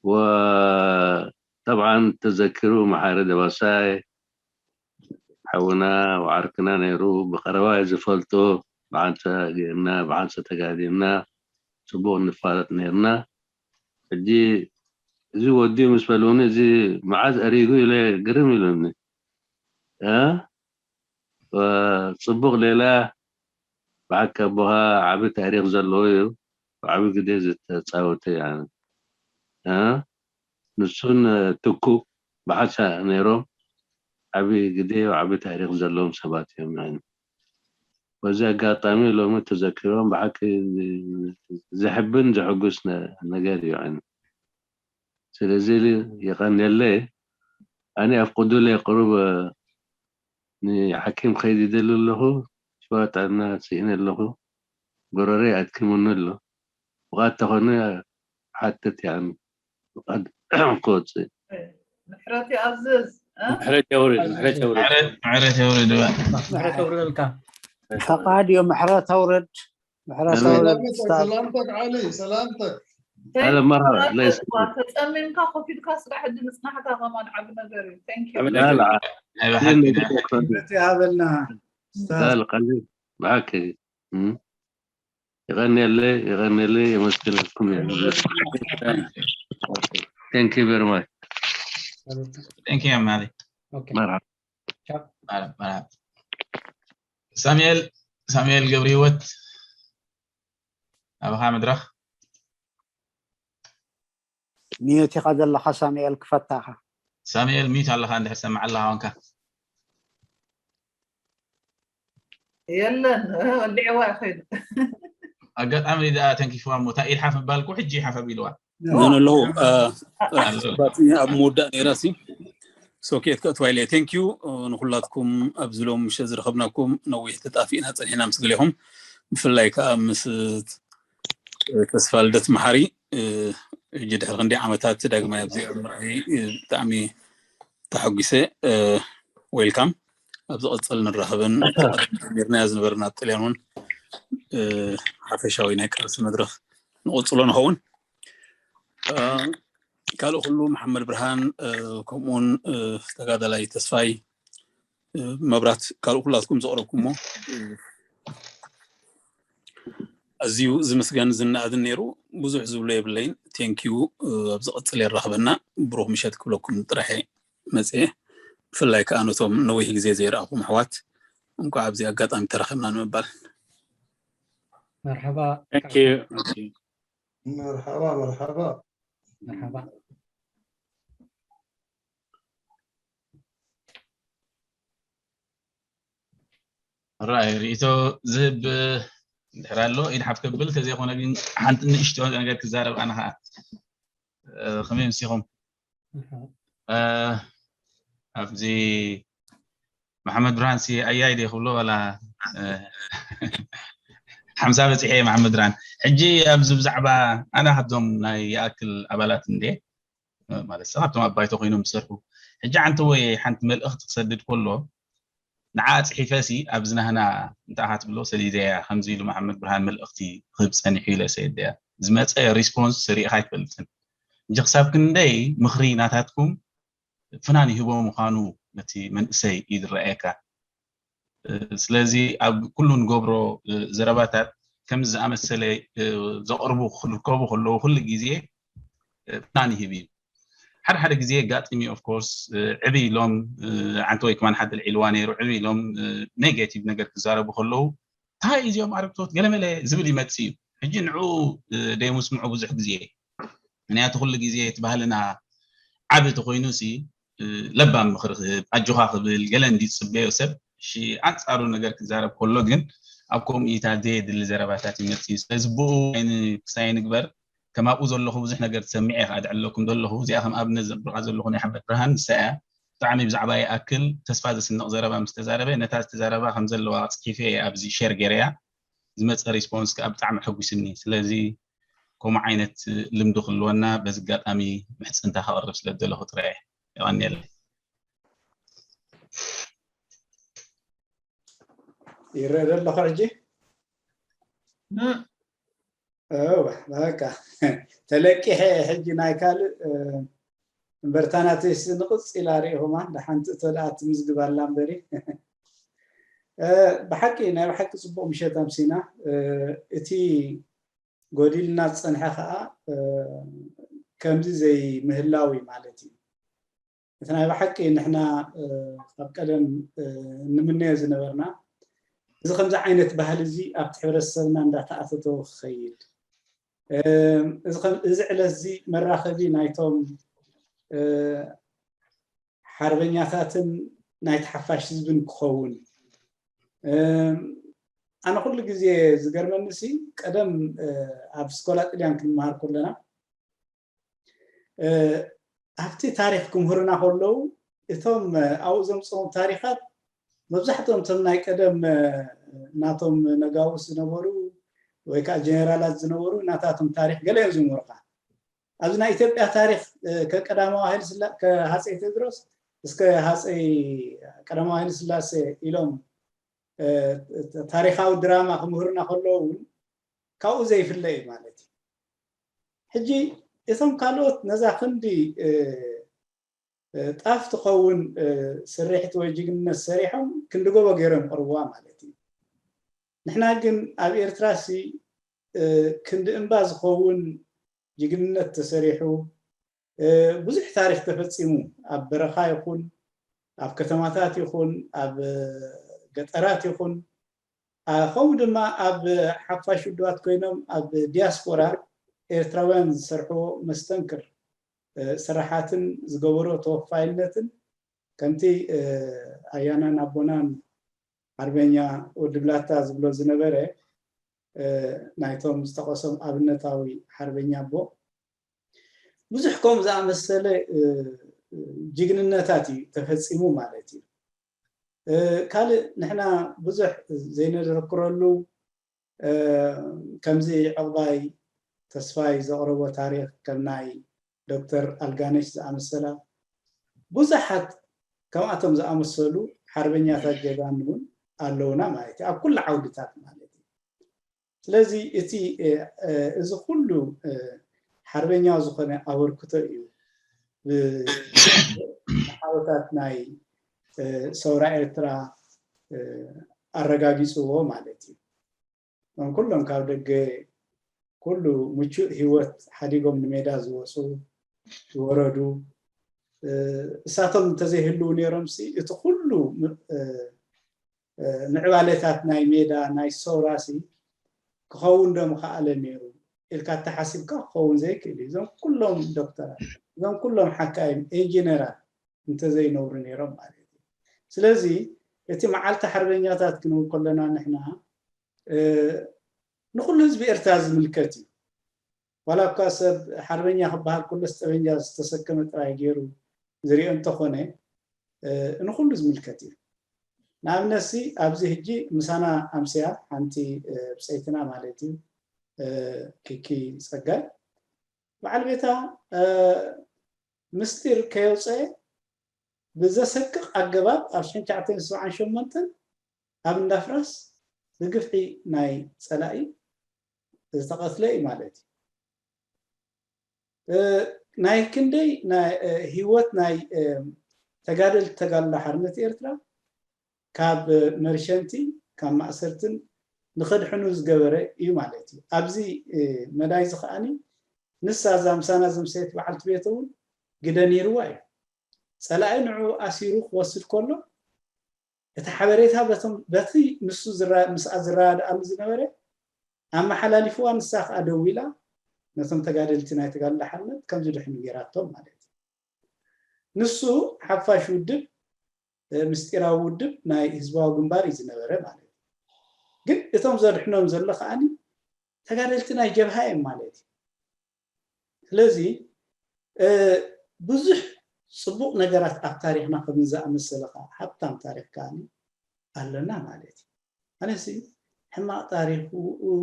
ወጠብዓን ተዘኪሩ መሓሪ ደባሳይ ሓውና ወዓርክና ነይሩ። ብቐረባ ዝፈልጦ ብሓንሳ ጌርና ብሓንሳ ተጋዲምና ጽቡቕ ንፋለጥ ነይርና። ሕጂ እዚ ወዲ ምስ በልውኒ እዚ መዓዝ ኣሪጉ ኢለ ግርም ኢሉኒ። ጽቡቕ ሌላ ብሓቂ ኣቦኻ ዓቢ ታሪኽ ዘለዎ እዩ። ዓቢ ግደ ዝተጻወተ ንሱን ትኩ ብሓንሳ ነይሮም ዓቢ ግደ ዓቢ ታሪኽ ዘለዎም ሰባት እዮም። በዚ ኣጋጣሚ ሎሚ ተዘኪሮም ብሓቂ ዘሕብን ዘሐጉስ ነገር እዩ። ስለዚ የቐንየለይ። ኣነ ኣፍቅዱለይ ቁሩብ ንሓኪም ከይድ ይደሊ ኣለኹ። ሽዋ ጥዕና ስኢነ ኣለኹ። ጎረረይ ኣድኪሙኒ ኣሎ። ብቓት ተኾነ ሓትት ያን ብቓት ክወፅእ ምሕረት ይኣዝዝ። ምሕረት የውርድ፣ ምሕረት የውርድ። ምሕረት የውርድ። ምሕረት የውርደልካ። ፈቓድ እዩ። ምሕረት ኣውርድ። ምሕረት ኣውርድ። ሰላምተክ ዓሊ ሰላምተክ። هلا مرحبا ليس ተፀሚምካ ኮፍ ኢልካ ስራሕ ድምፅናሕካ ከማን ዓቢ ነገር እዩ። Thank you። لا لا ምሕረት ይሃበልና። لا لا ቀሊል ብሓቂ የቐንየለይ የቐንየለይ የመስግነልኩም። Thank you very much. Thank you ማሊ። Okay. መርሓባ። ሳሙኤል ሳሙኤል ገብረ ህይወት ኣባኻ መድረኽ። ሚዩት ኢኻ ዘለኻ ሳሙኤል ክፈታኻ። ሳሙኤል ሚዩት ኣለኻ እንድሕር ሰማዕ ኣለኻ ኮንካ። የለን ወሊዕዋ እዩ ከይዱ። ኣጋጣሚ ደኣ ተንኪፍዋ እሞ እታ ኢድ ሓፍ ምባል እኮ ሕጂ ሓፍ ኣቢልዋ። ኖ ኣለኹ ባት ኣብ ምውዳእ ነይራ ሲ ሶኬት ከእትዋ ኢለ። Thank you ንኩላትኩም ኣብዚ ሎም ምሸት ዝረኸብናኩም ነዊሕ ተጣፊእና ጸኒሕና ምስ ገሌኹም ብፍላይ ከዓ ምስ ተስፋ ልደት መሓሪ ሕጂ ድሕሪ ክንደይ ዓመታት ዳግማይ ኣብዚ ምርኣይ ብጣዕሚ ተሓጒሰ። Welcome። ኣብ ዝቐፅል ንራኸብን ጀሚርናዮ ዝነበርና ኣብ ጥልያን እውን ሓፈሻዊ ናይ ቃልሲ መድረኽ ንቕፅሎ ንኸውን። ካልእ ኩሉ መሓመድ ብርሃን ከምኡውን ተጋዳላይ ተስፋይ መብራት ካልእ ኩላትኩም ዘቕረብኩሞ ኣዝዩ ዝምስገን ዝነኣድን ነይሩ። ብዙሕ ዝብሎ የብለይን። Thank you። ኣብ ዝቕፅል የራኽበና። ብሩኽ ምሸት ክብለኩም ጥራሕ እየ መፅየ። ብፍላይ ከዓ ነቶም ነዊሕ ግዜ ዘይረኣኹም ኣሕዋት እንኳዕ ኣብዚ ኣጋጣሚ ተራኸብና ንምባል። መርሓባ። Thank you። መርሓባ መርሓባ። መርሓባ። ራይ ርእይቶ ዝህብ ድሕር ኣሎ ኢድ ሓፍ ከብል፣ ተዘይኮነ ግን ሓንቲ ንእሽቶ ነገር ክዛረብ ኣነ ኸዓ። ከመይ ምሲኹም? ኣብዚ መሓመድ ብርሃን ሲ ኣያይ ድየ ክብሎ ዋላ ሓምሳ በፂሐ እየ መሓመድ ብርሃን። ሕጂ ኣብዚ ብዛዕባ ኣነ ካብዞም ናይ ይኣክል ኣባላት እንድየ ማለት ሰብ ካብቶም ኣብ ባይቶ ኮይኖም ዝሰርሑ ሕጂ ሓንቲ ወይ ሓንቲ መልእኽቲ ክሰድድ ከሎ ንዓ ፅሒፈ ሲ ኣብዚ ናህና እንታይ ኢኻ ትብሎ ሰዲደያ ከምዚ ኢሉ መሓመድ ብርሃን መልእኽቲ ክህብ ፀኒሑ ኢለ ሰዲደያ ዝመፀ ሪስፖንስ ሪኢኻ ኣይትፈልጥን እንጂ ክሳብ ክንደይ ምኽሪ ናታትኩም ፍናን ይህቦ ምዃኑ ነቲ መንእሰይ እዩ ዝረኣየካ። ስለዚ ኣብ ኩሉ ንገብሮ ዘረባታት ከምዚ ዝኣመሰለ ዘቕርቡ ክርከቡ ከለዉ ኩሉ ግዜ ፍናን ይህብ እዩ። ሓደ ሓደ ግዜ የጋጥም እዩ። Of course ዕብ ኢሎም ዓንተ ወይ ከማን ሓደ ልዒልዋ ነይሩ፣ ዕብ ኢሎም ኔጌቲቭ ነገር ክዛረቡ ከለዉ፣ እንታይ እዚኦም ኣረግቶት ገለመለ ዝብል ይመጽእ እዩ። ሕጂ ንዑ ደይምስምዑ ብዙሕ ግዜ፣ ምክንያቱ ኩሉ ግዜ እቲ ባህልና ዓብ ተኮይኑ ሲ ለባም ምክሪ ክህብ፣ ኣጆኻ ክብል፣ ገለ እንዲ ዝጽበዮ ሰብ፣ እሺ፣ ኣንጻሩ ነገር ክዛረብ ከሎ ግን ኣብ ከምኡ ኢታ ዘየድሊ ዘረባታት ይመጽእ እዩ። ስለዚ ብኡ ክሳይ ንግበር። ከም ኣብኡ ዘለኹ ብዙሕ ነገር ትሰምዕ እየ ከኣ ድዕለኩም ዘለኹ። እዚኣ ከም ኣብነት ዘብርቓ ዘለኹ ናይ ሓመድ ብርሃን ንሳ እያ። ብጣዕሚ ብዛዕባ ይኣክል ተስፋ ዘስንቕ ዘረባ ምስ ተዛረበ፣ ነታ ዝተዛረባ ከም ዘለዋ ጽሒፈ እየ ኣብዚ ሸር ገይረያ። ዝመጸ ሪስፖንስ ከኣ ብጣዕሚ ኣሐጒስኒ። ስለዚ ከምኡ ዓይነት ልምዲ ክህልወና በዚ ኣጋጣሚ ምሕጽንታ ከቕርብ ስለ ዝደለኹ ጥራይ እየ። የቐንየለይ። ይረአ ዘለኹ ሕጂ? እወ፣ በቃ ተለቂሐ ሕጂ ናይ ካልእ እምበርታ ናተይስ ንቕጽ ኢላ ርኢኹማ፣ ደሓንቲ እቶ ደኣ ትምዝግብ ኣላ እምበሪ። ብሓቂ ናይ ብሓቂ ጽቡቕ ምሸት ኣምሲና። እቲ ጎዲልና ዝጸንሐ ከኣ ከምዚ ዘይምህላው እዩ ማለት እዩ። እቲ ናይ ብሓቂ ንሕና ካብ ቀደም እንምነዮ ዝነበርና፣ እዚ ከምዚ ዓይነት ባህሊ እዚ ኣብቲ ሕብረተሰብና እንዳተኣተተወ ክኸይድ፣ እዚ ዕለት እዚ መራኸቢ ናይቶም ሓርበኛታትን ናይቲ ሓፋሽ ህዝብን ክኸውን፣ ኣነ ኩሉ ግዜ ዝገርመኒ ሲ ቀደም ኣብ ስኮላ ጥልያን ክንመሃር ከለና ኣብቲ ታሪክ ክምህሩና ከለዉ እቶም ኣብኡ ዘምፅኦም ታሪካት መብዛሕትኦም እቶም ናይ ቀደም ናቶም ነጋውስ ዝነበሩ ወይ ከዓ ጀነራላት ዝነበሩ ናታቶም ታሪክ ገለ እዮም ዝምህሩካ። ኣብዚ ናይ ኢትዮጵያ ታሪክ ከቀዳማዊ ሃይለ ስላ ከሃፀይ ቴድሮስ እስከ ሃፀይ ቀዳማዊ ሃይለ ስላሴ ኢሎም ታሪካዊ ድራማ ክምህሩና ከለዉ እውን ካብኡ ዘይፍለ እዩ ማለት እዩ። ሕጂ እቶም ካልኦት ነዛ ክንዲ ጣፍ ትኸውን ስርሕቲ ወይ ጅግንነት ሰሪሖም ክንዲ ጎቦ ገይሮም ይቕርብዋ ማለት እዩ። ንሕና ግን ኣብ ኤርትራ ሲ ክንዲ እምባ ዝኸውን ጅግንነት ተሰሪሑ፣ ብዙሕ ታሪክ ተፈፂሙ፣ ኣብ በረኻ ይኹን ኣብ ከተማታት ይኹን ኣብ ገጠራት ይኹን ከምኡ ድማ ኣብ ሓፋሽ ውድባት ኮይኖም ኣብ ዲያስፖራ ኤርትራውያን ዝሰርሕዎ መስተንክር ስራሓትን ዝገበሮ ተወፋይነትን ከምቲ ኣያናን ኣቦናን ሓርበኛ ወዲ ብላታ ዝብሎ ዝነበረ ናይቶም ዝጠቐሶም ኣብነታዊ ሓርበኛ ኣቦ ብዙሕ ከምኡ ዝኣመሰለ ጅግንነታት እዩ ተፈፂሙ ማለት እዩ። ካልእ ንሕና ብዙሕ ዘይነዘክረሉ ከምዚ ዕቕባይ ተስፋይ ዘቕረቦ ታሪክ ከም ናይ ዶክተር ኣልጋነሽ ዝኣመሰላ ብዙሓት ከምኣቶም ዝኣመሰሉ ሓርበኛታት ጀጋኑ እውን ኣለውና ማለት እዩ ኣብ ኩሉ ዓውድታት ማለት እዩ። ስለዚ እቲ እዚ ኩሉ ሓርበኛዊ ዝኾነ ኣበርክቶ እዩ ብሓወታት ናይ ሰውራ ኤርትራ ኣረጋጊፅዎ ማለት እዩ። እዞም ኩሎም ካብ ደገ ኩሉ ምቹእ ህይወት ሓዲጎም ንሜዳ ዝወፁ ዝወረዱ እሳቶም እንተዘይህልው ነይሮም ሲ እቲ ኩሉ ምዕባለታት ናይ ሜዳ ናይ ሰውራ ሲ ክኸውን ዶ ምኸኣለ ነይሩ ኢልካ ተሓሲብካ ክኸውን ዘይክእል እዩ። እዞም ኩሎም ዶክተራት እዞም ኩሎም ሓካይም ኢንጂነራት እንተዘይነብሩ ነይሮም ማለት እዩ። ስለዚ እቲ መዓልቲ ሓርበኛታት ክንብል ከለና ንሕና ንኩሉ ህዝቢ ኤርትራ ዝምልከት እዩ። ዋላ እኳ ሰብ ሓርበኛ ክበሃል ከሎስ ጠበንጃ ዝተሰከመ ጥራይ ገይሩ ዝሪኦ እንተኾነ ንኩሉ ዝምልከት እዩ። ንኣብነት ሲ ኣብዚ ሕጂ ምሳና ኣምስያ ሓንቲ ብፀይትና ማለት እዩ ኪኪ ፀጋይ በዓል ቤታ ምስጢር ከየውፀአ ብዘሰቅቕ ኣገባብ ኣብ ሽሕን ትሽዓተ ሚእትን ሰብዓን ሸሞንተን ኣብ እንዳፍራስ ብግፍዒ ናይ ፀላኢ ዝተቐትለ እዩ ማለት እዩ። ናይ ክንደይ ህይወት ናይ ተጋደልቲ ተጋድሎ ሓርነት ኤርትራ ካብ መርሸንቲ ካብ ማእሰርትን ንኸድሕኑ ዝገበረ እዩ ማለት እዩ። ኣብዚ መዳይ እዚ ከዓኒ ንሳ እዛ ምሳና ዘምሰየት በዓልቲ ቤት እውን ግደ ነይርዋ እዩ። ፀላኢ ንዑ ኣሲሩ ክወስድ ከሎ እቲ ሓበሬታ በቶም በቲ ንሱ ዝራ- ምስኣ ዝረዳድኣሉ ዝነበረ ኣመሓላሊፍዋ፣ ንሳ ከዓ ደዊላ ነቶም ተጋደልቲ ናይ ተጋድሎ ሓርነት ከምዚ ድሕኑ ገይራቶም ማለት እዩ። ንሱ ሓፋሽ ውድብ ምስጢራዊ ውድብ ናይ ህዝባዊ ግንባር እዩ ዝነበረ ማለት እዩ። ግን እቶም ዘድሕኖም ዘሎ ከዓኒ ተጋደልቲ ናይ ጀብሃ እዮም ማለት እዩ። ስለዚ ብዙሕ ፅቡቕ ነገራት ኣብ ታሪክና ከም ዝኣመሰለ ከዓ ሃብታም ታሪክ ከዓ ኣለና ማለት እዩ። ኣነሲ ሕማቕ ታሪክ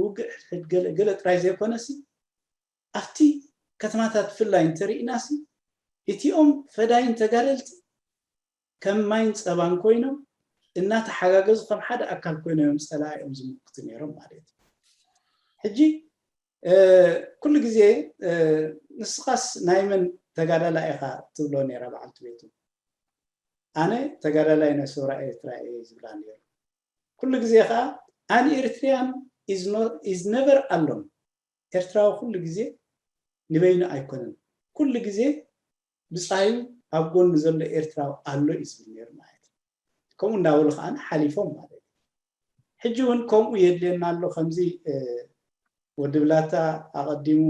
ውግእ ሕድሕድ ገለ ገለ ጥራይ ዘይኮነሲ ኣብቲ ከተማታት ብፍላይ እንተርኢናሲ እቲኦም ፈዳይን ተጋደልቲ ከም ማይን ፀባን ኮይኖም እናተሓጋገዙ ከም ሓደ ኣካል ኮይኖም እዮም ፀላኢኦም ዝምክቱ ነይሮም ማለት እዩ። ሕጂ ኩሉ ግዜ ንስኻስ ናይ መን ተጋዳላይ ኢኻ ትብሎ ነይራ በዓልቲ ቤቱ። ኣነ ተጋዳላይ ናይ ሰውራ ኤርትራ እየ ዝብላ ነይሩ። ኩሉ ግዜ ከዓ an Eritrean is never alone። ኤርትራዊ ኩሉ ግዜ ንበይኑ ኣይኮነን። ኩሉ ግዜ ብፃዩ ኣብ ጎኑ ዘሎ ኤርትራዊ ኣሎ እዩ ዝብል ነይሩ ማለት እዩ። ከምኡ እንዳበሉ ከዓ ሓሊፎም ማለት እዩ። ሕጂ እውን ከምኡ የድልየና ኣሎ። ከምዚ ወዲ ብላታ ኣቐዲሙ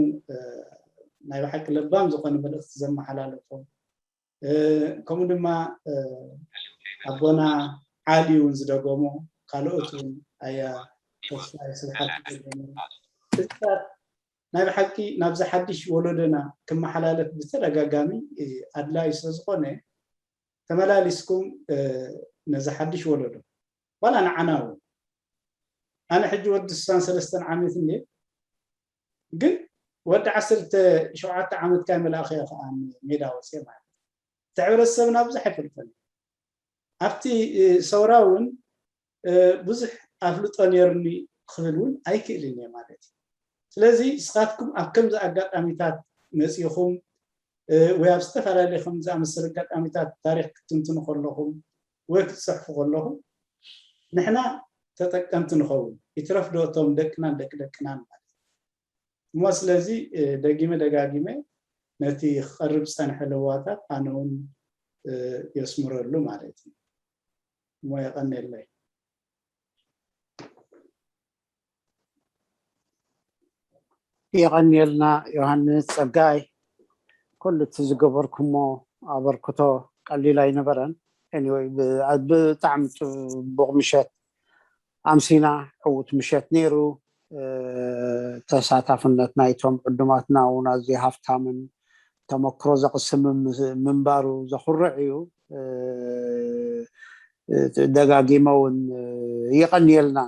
ናይ ብሓቂ ለባም ዝኾነ መልእኽቲ ዘመሓላለፎም፣ ከምኡ ድማ ኣቦና ዓሊ እውን ዝደገሞ፣ ካልኦት እውን ኣያ ተስፋይ ስብሓት ዝደገሞ፣ እዚታት ናይ ብሓቂ ናብዚ ሓድሽ ወለዶና ክመሓላለፍ ብተደጋጋሚ ኣድላዩ ስለዝኾነ ተመላሊስኩም ነዚ ሓድሽ ወለዶ ዋላ ንዓና እውን፣ ኣነ ሕጂ ወዲ ስሳን ሰለስተን ዓመት እንደ ግን ወዲ ዓሰርተ ሸውዓተ ዓመት ካይ መልኣኸ ከዓ ሜዳ ወፅየ ማለት እቲ ሕብረተሰብና ብዙሕ ኣይፈልጠን። ኣብቲ ሰውራ እውን ብዙሕ ኣፍልጦ ነይሩኒ ክብል እውን ኣይክእልን እየ ማለት እዩ። ስለዚ ንስኻትኩም ኣብ ከምዚ ኣጋጣሚታት መፂኹም ወይ ኣብ ዝተፈላለዩ ከም ዝኣመሰለ ኣጋጣሚታት ታሪክ ክትትንትኑ ከለኹም ወይ ክትፅሕፉ ከለኹም ንሕና ተጠቀምቲ ንኸውን፣ ይትረፍ ዶ እቶም ደቅናን ደቂ ደቅናን ማለት እዩ። እሞ ስለዚ ደጊመ ደጋጊመ ነቲ ክቐርብ ዝፀንሐ ለዋታት ኣነ እውን የስምረሉ ማለት እዩ። እሞ የቐንየለይ። የቐንየልና ዮሃንስ ጸጋይ፣ ኩሉ እቲ ዝገበርኩሞ ኣበርክቶ ቀሊል ኣይነበረን። Anyway፣ ብጣዕሚ ፅቡቕ ምሸት ኣምሲና፣ ዕዉት ምሸት ነይሩ። ተሳታፍነት ናይቶም ዕዱማትና እውን ኣዝዩ ሃፍታምን ተመክሮ ዘቕስምን ምንባሩ ዘኹርዕ እዩ። ደጋጊመ እውን የቐንየልና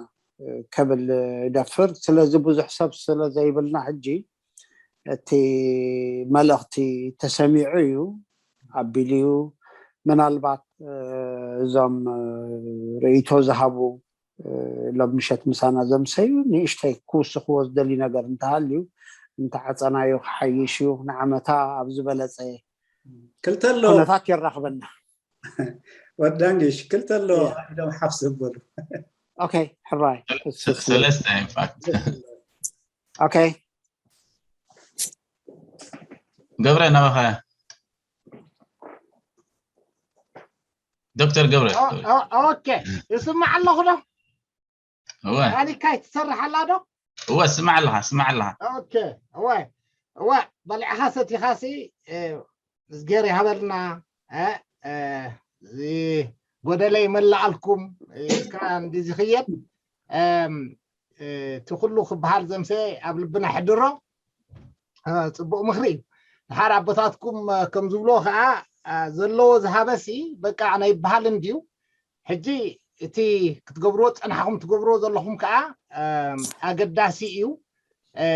ከብል እደፍር። ስለዚ ብዙሕ ሰብ ስለ ዘይብልና ሕጂ እቲ መልእኽቲ ተሰሚዑ እዩ፣ ኣቢሉ እዩ። ምናልባት እዞም ርእይቶ ዝሃቡ ሎም ምሸት ምሳና ዘምሰዩ ንእሽተይ ክውስኽዎ ዝደሊ ነገር እንተሃልዩ እንተዓፀናዮ ክሓይሽ እዩ። ንዓመታ ኣብ ዝበለፀ ክልተ ኣሎ ኩነታት የራኽበና። ወዳንጊሽ ክልተ ኣሎ ኢዶም ሓፍ ዘበሉ ኦኬ ሕራይ ሰለስተ in fact ኦኬ ገብረ ናባኻ ዶክተር ገብረ ኦኬ ይስማዕ ኣለኹ ዶ እወ ካሊካይ ትሰርሕ ኣላ ዶ እወ ስማዕ ኣለኻ ስማዕ ኣለኻ ኦኬ እወ እወ በሊዕኻ ሰቲኻሲ እዝጌር ይሃበልና እ፣ እ፣ እዚ ጎደለይ መላኣልኩም እስካ እንዲ ዝኽየድ እም፣ እ፣ እቲ ኩሉ ክበሃል ዘምሰ ኣብ ልብና ሕድሮ እ፣ ፅቡቅ ምኽሪ እዩ። ድሓር ኣቦታትኩም እ፣ ከም ዝብልዎ ከዓ እ፣ ዘለዎ ዝሃበሲ በቃ ናይ በሃል እንድዩ። ሕጂ እቲ ክትገብርዎ ፀናሕኩም ትገብርዎ ዘለኹም ከዓ እም፣ ኣገዳሲ እዩ። እ፣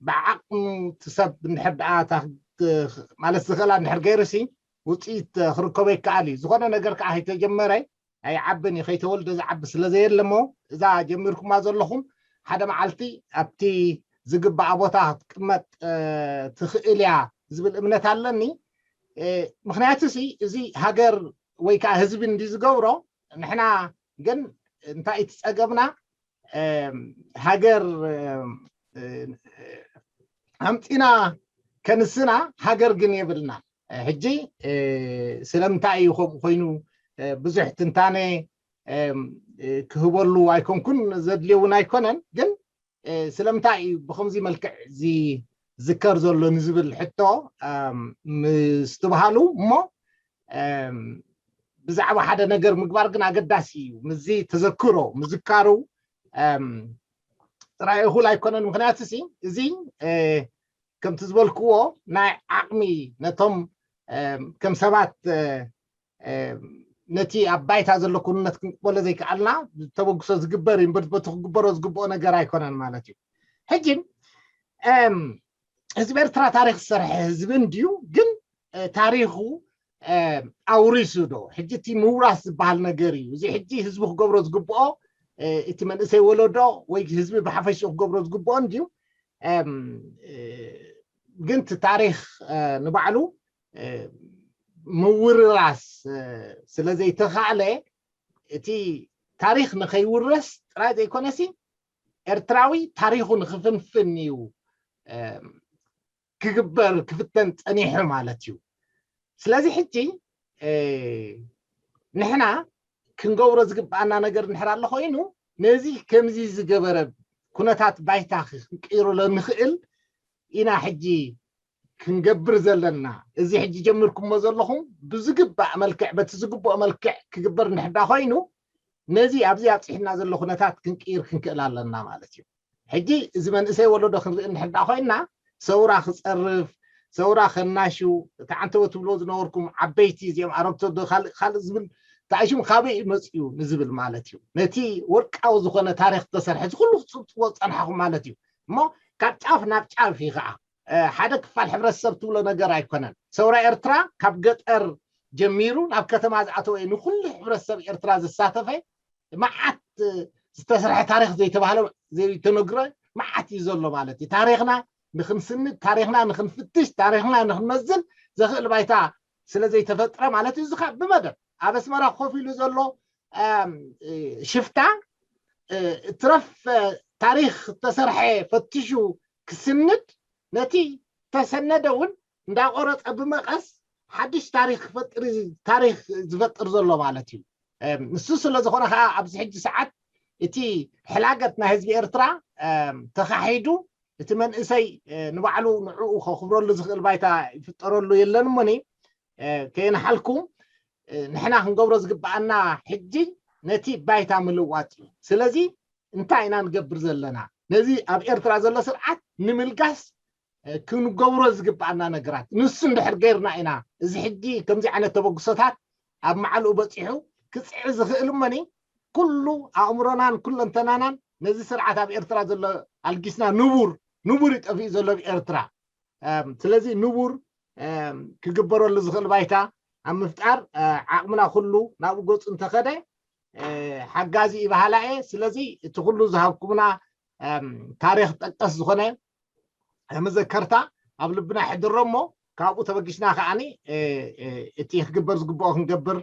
ብዓቕሙ እቲ ሰብ እንድሕር ደኣ እታ ክግ- ማለት ዝኽእላ እንድሕር ገይሩሲ ውፅኢት ክርከቦ ይከኣል እዩ። ዝኾነ ነገር ከዓ ከይተጀመረ ኣይዓብን እዩ። ከይተወልደ ዝዓቢ ስለ ዘየለሞ እዛ ጀሚርኩማ ዘለኹም ሓደ መዓልቲ ኣብቲ ዝግባኣ ቦታ ክትቅመጥ እ፣ ትኽእል እያ ዝብል እምነት ኣለኒ። እ፣ ምኽንያቱ ሲ እዚ ሃገር ወይ ከዓ ህዝቢ እንዲ ዝገብሮ ንሕና ግን እንታይ እቲ ፀገምና እም፣ ሃገር እም፣ እ፣ ኣምፂና ከንስና ሃገር ግን የብልና። ሕጂ ስለምንታይ እዩ ከምኡ ኮይኑ ብዙሕ ትንታነ ክህበሉ ኣይኮንኩን፣ ዘድልዮ እውን ኣይኮነን። ግን ስለምንታይ እዩ ብከምዚ መልክዕ ዝዝከር ዘሎ ንዝብል ሕቶ ምስትብሃሉ እሞ ብዛዕባ ሓደ ነገር ምግባር ግን ኣገዳሲ እዩ። ምዚ ተዘክሮ ምዝካሩ ጥራይ እኹል ኣይኮነን። ምክንያቱ ሲ እዚ ከምቲ ዝበልክዎ ናይ ዓቕሚ ነቶም ከም ሰባት ነቲ ኣብ ባይታ ዘሎ ኩንነት ክንቅበሎ ዘይከኣልና ተበግሶ ዝግበር እዩ እምበር በቲ ክግበሮ ዝግብኦ ነገር ኣይኮነን ማለት እዩ። ሕጂ ህዝቢ ኤርትራ ታሪክ ዝሰርሐ ህዝቢ እንድዩ፣ ግን ታሪኩ ኣውሪሱ ዶ? ሕጂ እቲ ምውራስ ዝበሃል ነገር እዩ። እዚ ሕጂ ህዝቢ ክገብሮ ዝግብኦ፣ እቲ መንእሰይ ወለዶ ወይ ህዝቢ ብሓፈሽኡ ክገብሮ ዝግብኦ እንድዩ። ግን እቲ ታሪክ ንባዕሉ ምውርራስ ስለዘይተኻእለ፣ እቲ ታሪክ ንኸይውረስ ጥራይ ዘይኮነሲ ኤርትራዊ ታሪኩ ንክፍንፍን እዩ ክግበር ክፍተን ጸኒሑ ማለት እዩ። ስለዚ ሕጂ ንሕና ክንገብሮ ዝግብኣና ነገር እንድሕር ኣሎ ኮይኑ፣ ነዚ ከምዚ ዝገበረ ኩነታት ባይታ ክንቅይርሎ ንኽእል ኢና ሕጂ ክንገብር ዘለና። እዚ ሕጂ ጀምርኩሞ ዘለኹም ብዝግባእ መልክዕ፣ በቲ ዝግብኦ መልክዕ ክግበር እንድሕር ዳ ኮይኑ፣ ነዚ ኣብዚ ኣብፂሕና ዘሎ ኩነታት ክንቅይር ክንክእል ኣለና ማለት እዩ። ሕጂ እዚ መንእሰይ ወለዶ ክንርኢ እንድሕር ዳ ኮይና፣ ሰውራ ክፀርፍ፣ ሰውራ ከናሹ፣ እቲ ዓንተወ ትብሎ ዝነበርኩም ዓበይቲ እዚኦም ኣረግቶ ዶ ካልእ ካልእ ዝብል ተኣሽም ካበይ እዩ መፅኡ ንዝብል ማለት እዩ። ነቲ ወርቃዊ ዝኾነ ታሪክ ዝተሰርሐ እዚ ኩሉ ክትፅብፅዎ ዝፀናሕኹም ማለት እዩ። እሞ ካብ ጫፍ ናብ ጫፍ እዩ ከዓ ሓደ ክፋል ሕብረተሰብ ትብሎ ነገር ኣይኮነን። ሰውራ ኤርትራ ካብ ገጠር ጀሚሩ ናብ ከተማ ዝኣተወ እዩ ንኩሉ ሕብረተሰብ ኤርትራ ዘሳተፈ። መዓት ዝተሰርሐ ታሪክ ዘይተባህለ ዘይተነግረ መዓት እዩ ዘሎ ማለት እዩ። ታሪክና ንክንስንድ፣ ታሪክና ንክንፍትሽ፣ ታሪክና ንክንመዝን ዘኽእል ባይታ ስለ ዘይተፈጥረ ማለት እዩ። እዚ ከዓ ብመደብ ኣብ ኣስመራ ኮፍ ኢሉ ዘሎ ሽፍታ ትረፍ ታሪክ ዝተሰርሐ ፈትሹ ክስንድ፣ ነቲ ተሰነደ እውን እንዳቆረፀ ብመቐስ ሓድሽ ታሪክ ክፈጥር፣ ታሪክ ዝፈጥር ዘሎ ማለት እዩ። ንሱ ስለ ዝኾነ ከዓ ኣብዚ ሕጂ ሰዓት እቲ ሕላገት ናይ ህዝቢ ኤርትራ ተኻሒዱ፣ እቲ መንእሰይ ንባዕሉ ንዕኡ ከኽብረሉ ዝኽእል ባይታ ይፍጠረሉ የለን። እሞኒ ከየንሓልኩም ንሕና ክንገብሮ ዝግብኣና ሕጂ ነቲ ባይታ ምልዋጥ እዩ። ስለዚ እንታይ ኢና ንገብር ዘለና? ነዚ ኣብ ኤርትራ ዘሎ ስርዓት ንምልጋስ ክንገብሮ ዝግብኣና ነገራት ንሱ እንድሕር ገይርና ኢና እዚ ሕጂ ከምዚ ዓይነት ተበግሶታት ኣብ መዓልኡ በፂሑ ክፅዒ ዝኽእል። እመኒ ኩሉ ኣእምሮናን ኩለንተናናን ነዚ ስርዓት ኣብ ኤርትራ ዘሎ ኣልጊስና ንቡር ንቡር ይጠፍእ ዘሎ ኣብ ኤርትራ። ስለዚ ንቡር ክግበረሉ ዝኽእል ባይታ ኣብ ምፍጣር ዓቕምና ኩሉ ናብኡ ገፁ እንተኸደ ሓጋዚ እዩ በሃላ እየ። ስለዚ እቲ ኩሉ ዝሃብኩምና ታሪክ ጠቀስ ዝኾነ መዘከርታ ኣብ ልብና ሕድሮ እሞ ካብኡ ተበጊስና ከዓኒ እቲ ክግበር ዝግብኦ ክንገብር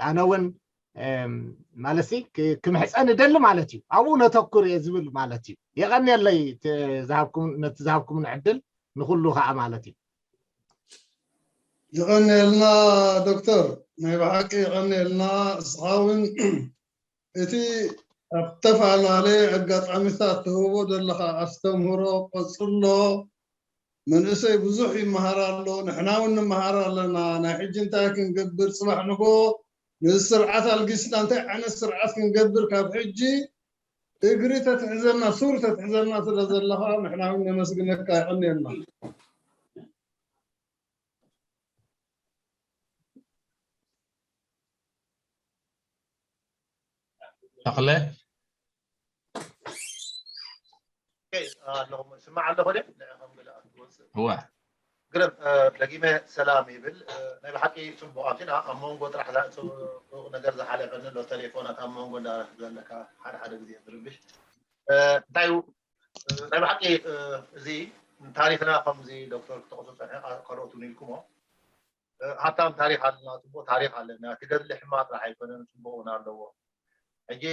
ኣነ እውን ማለትሲ ክምሕፀን እደሊ ማለት እዩ። ኣብኡ ነተኩር እየ ዝብል ማለት እዩ። የቐንየለይ ነቲ ዝሃብኩምኒ ዕድል ንኩሉ ከዓ ማለት እዩ። የቐንየልና ዶክተር፣ ናይ ብሓቂ የቐንየልና። እስኻ እውን እቲ ኣብ ዝተፈላለየ ኣጋጣሚታት ትህቦ ዘለኻ ኣስተምህሮ ቀጽሎ። መንእሰይ ብዙሕ ይመሃር ኣሎ፣ ንሕና እውን ንመሃር ኣለና። ናይ ሕጂ እንታይ ክንገብር፣ ጽባሕ ንጎ ነዚ ስርዓት ኣልጊስና እንታይ ዓይነት ስርዓት ክንገብር፣ ካብ ሕጂ እግሪ ተትሕዘና፣ ሱር ተትሕዘና ስለ ዘለኻ ንሕና እውን ነመስግነካ። የቐንየልና። ተኽለ ኣለኹ፣ ስማዕ ኣለኹ። ንዕኹም ገለ ክትወፅእ እወ ግርም ደጊመ ሰላም ይብል። ናይ ብሓቂ ፅቡቕ ኣብቲና ኣብ መንጎ ጥራሕ ጽቡቕ ነገር ዝሓለፈኒ ሎ ቴሌፎናት ኣብ መንጎ እንዳረፍ ዘለካ ሓደ ሓደ ግዜ ዝርብሽ እንታይ እዩ? ናይ ብሓቂ እዚ ታሪክና ከምዚ ዶክተር ክጠቕሱ ፀንሐ ካልኦት እውን ኢልኩሞ ሃብታም ታሪክ ኣለና፣ ፅቡቕ ታሪክ ኣለና። እቲ ገድሊ ሕማቕ ጥራሕ ኣይኮነን፣ ፅቡቕ እውን ኣለዎ። ሕጂ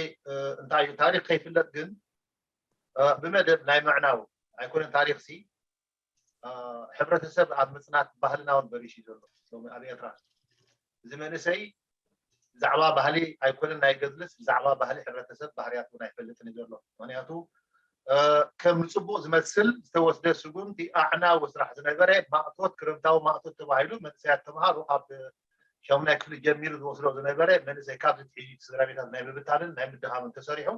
እንታይ እዩ ታሪክ ከይፍለጥ ግን ብመደብ ናይ ምዕናው ኣይኮነን ታሪክ ሲ ሕብረተሰብ ኣብ ምፅናት ባህልና እውን በሪሽ እዩ ዘሎ ሎሚ ኣብ ኤርትራ። እዚ መንእሰይ ብዛዕባ ባህሊ ኣይኮነን ናይ ገድልስ ብዛዕባ ባህሊ ሕብረተሰብ ባህርያት እውን ኣይፈልጥን እዩ ዘሎ። ምክንያቱ ከም ንፅቡቅ ዝመስል ዝተወስደ ስጉምቲ ኣዕናዊ ስራሕ ዝነበረ ማእቶት ክረምታዊ ማእቶት ተባሂሉ መንእሰያት ተምሃሮ ካብ ሻሙናይ ክፍሊ ጀሚሩ ዝወስዶ ዝነበረ መንእሰይ ካብ ዝትሒዙ ስድራ ቤታት ናይ ምብታንን ናይ ምድኻምን ተሰሪሑ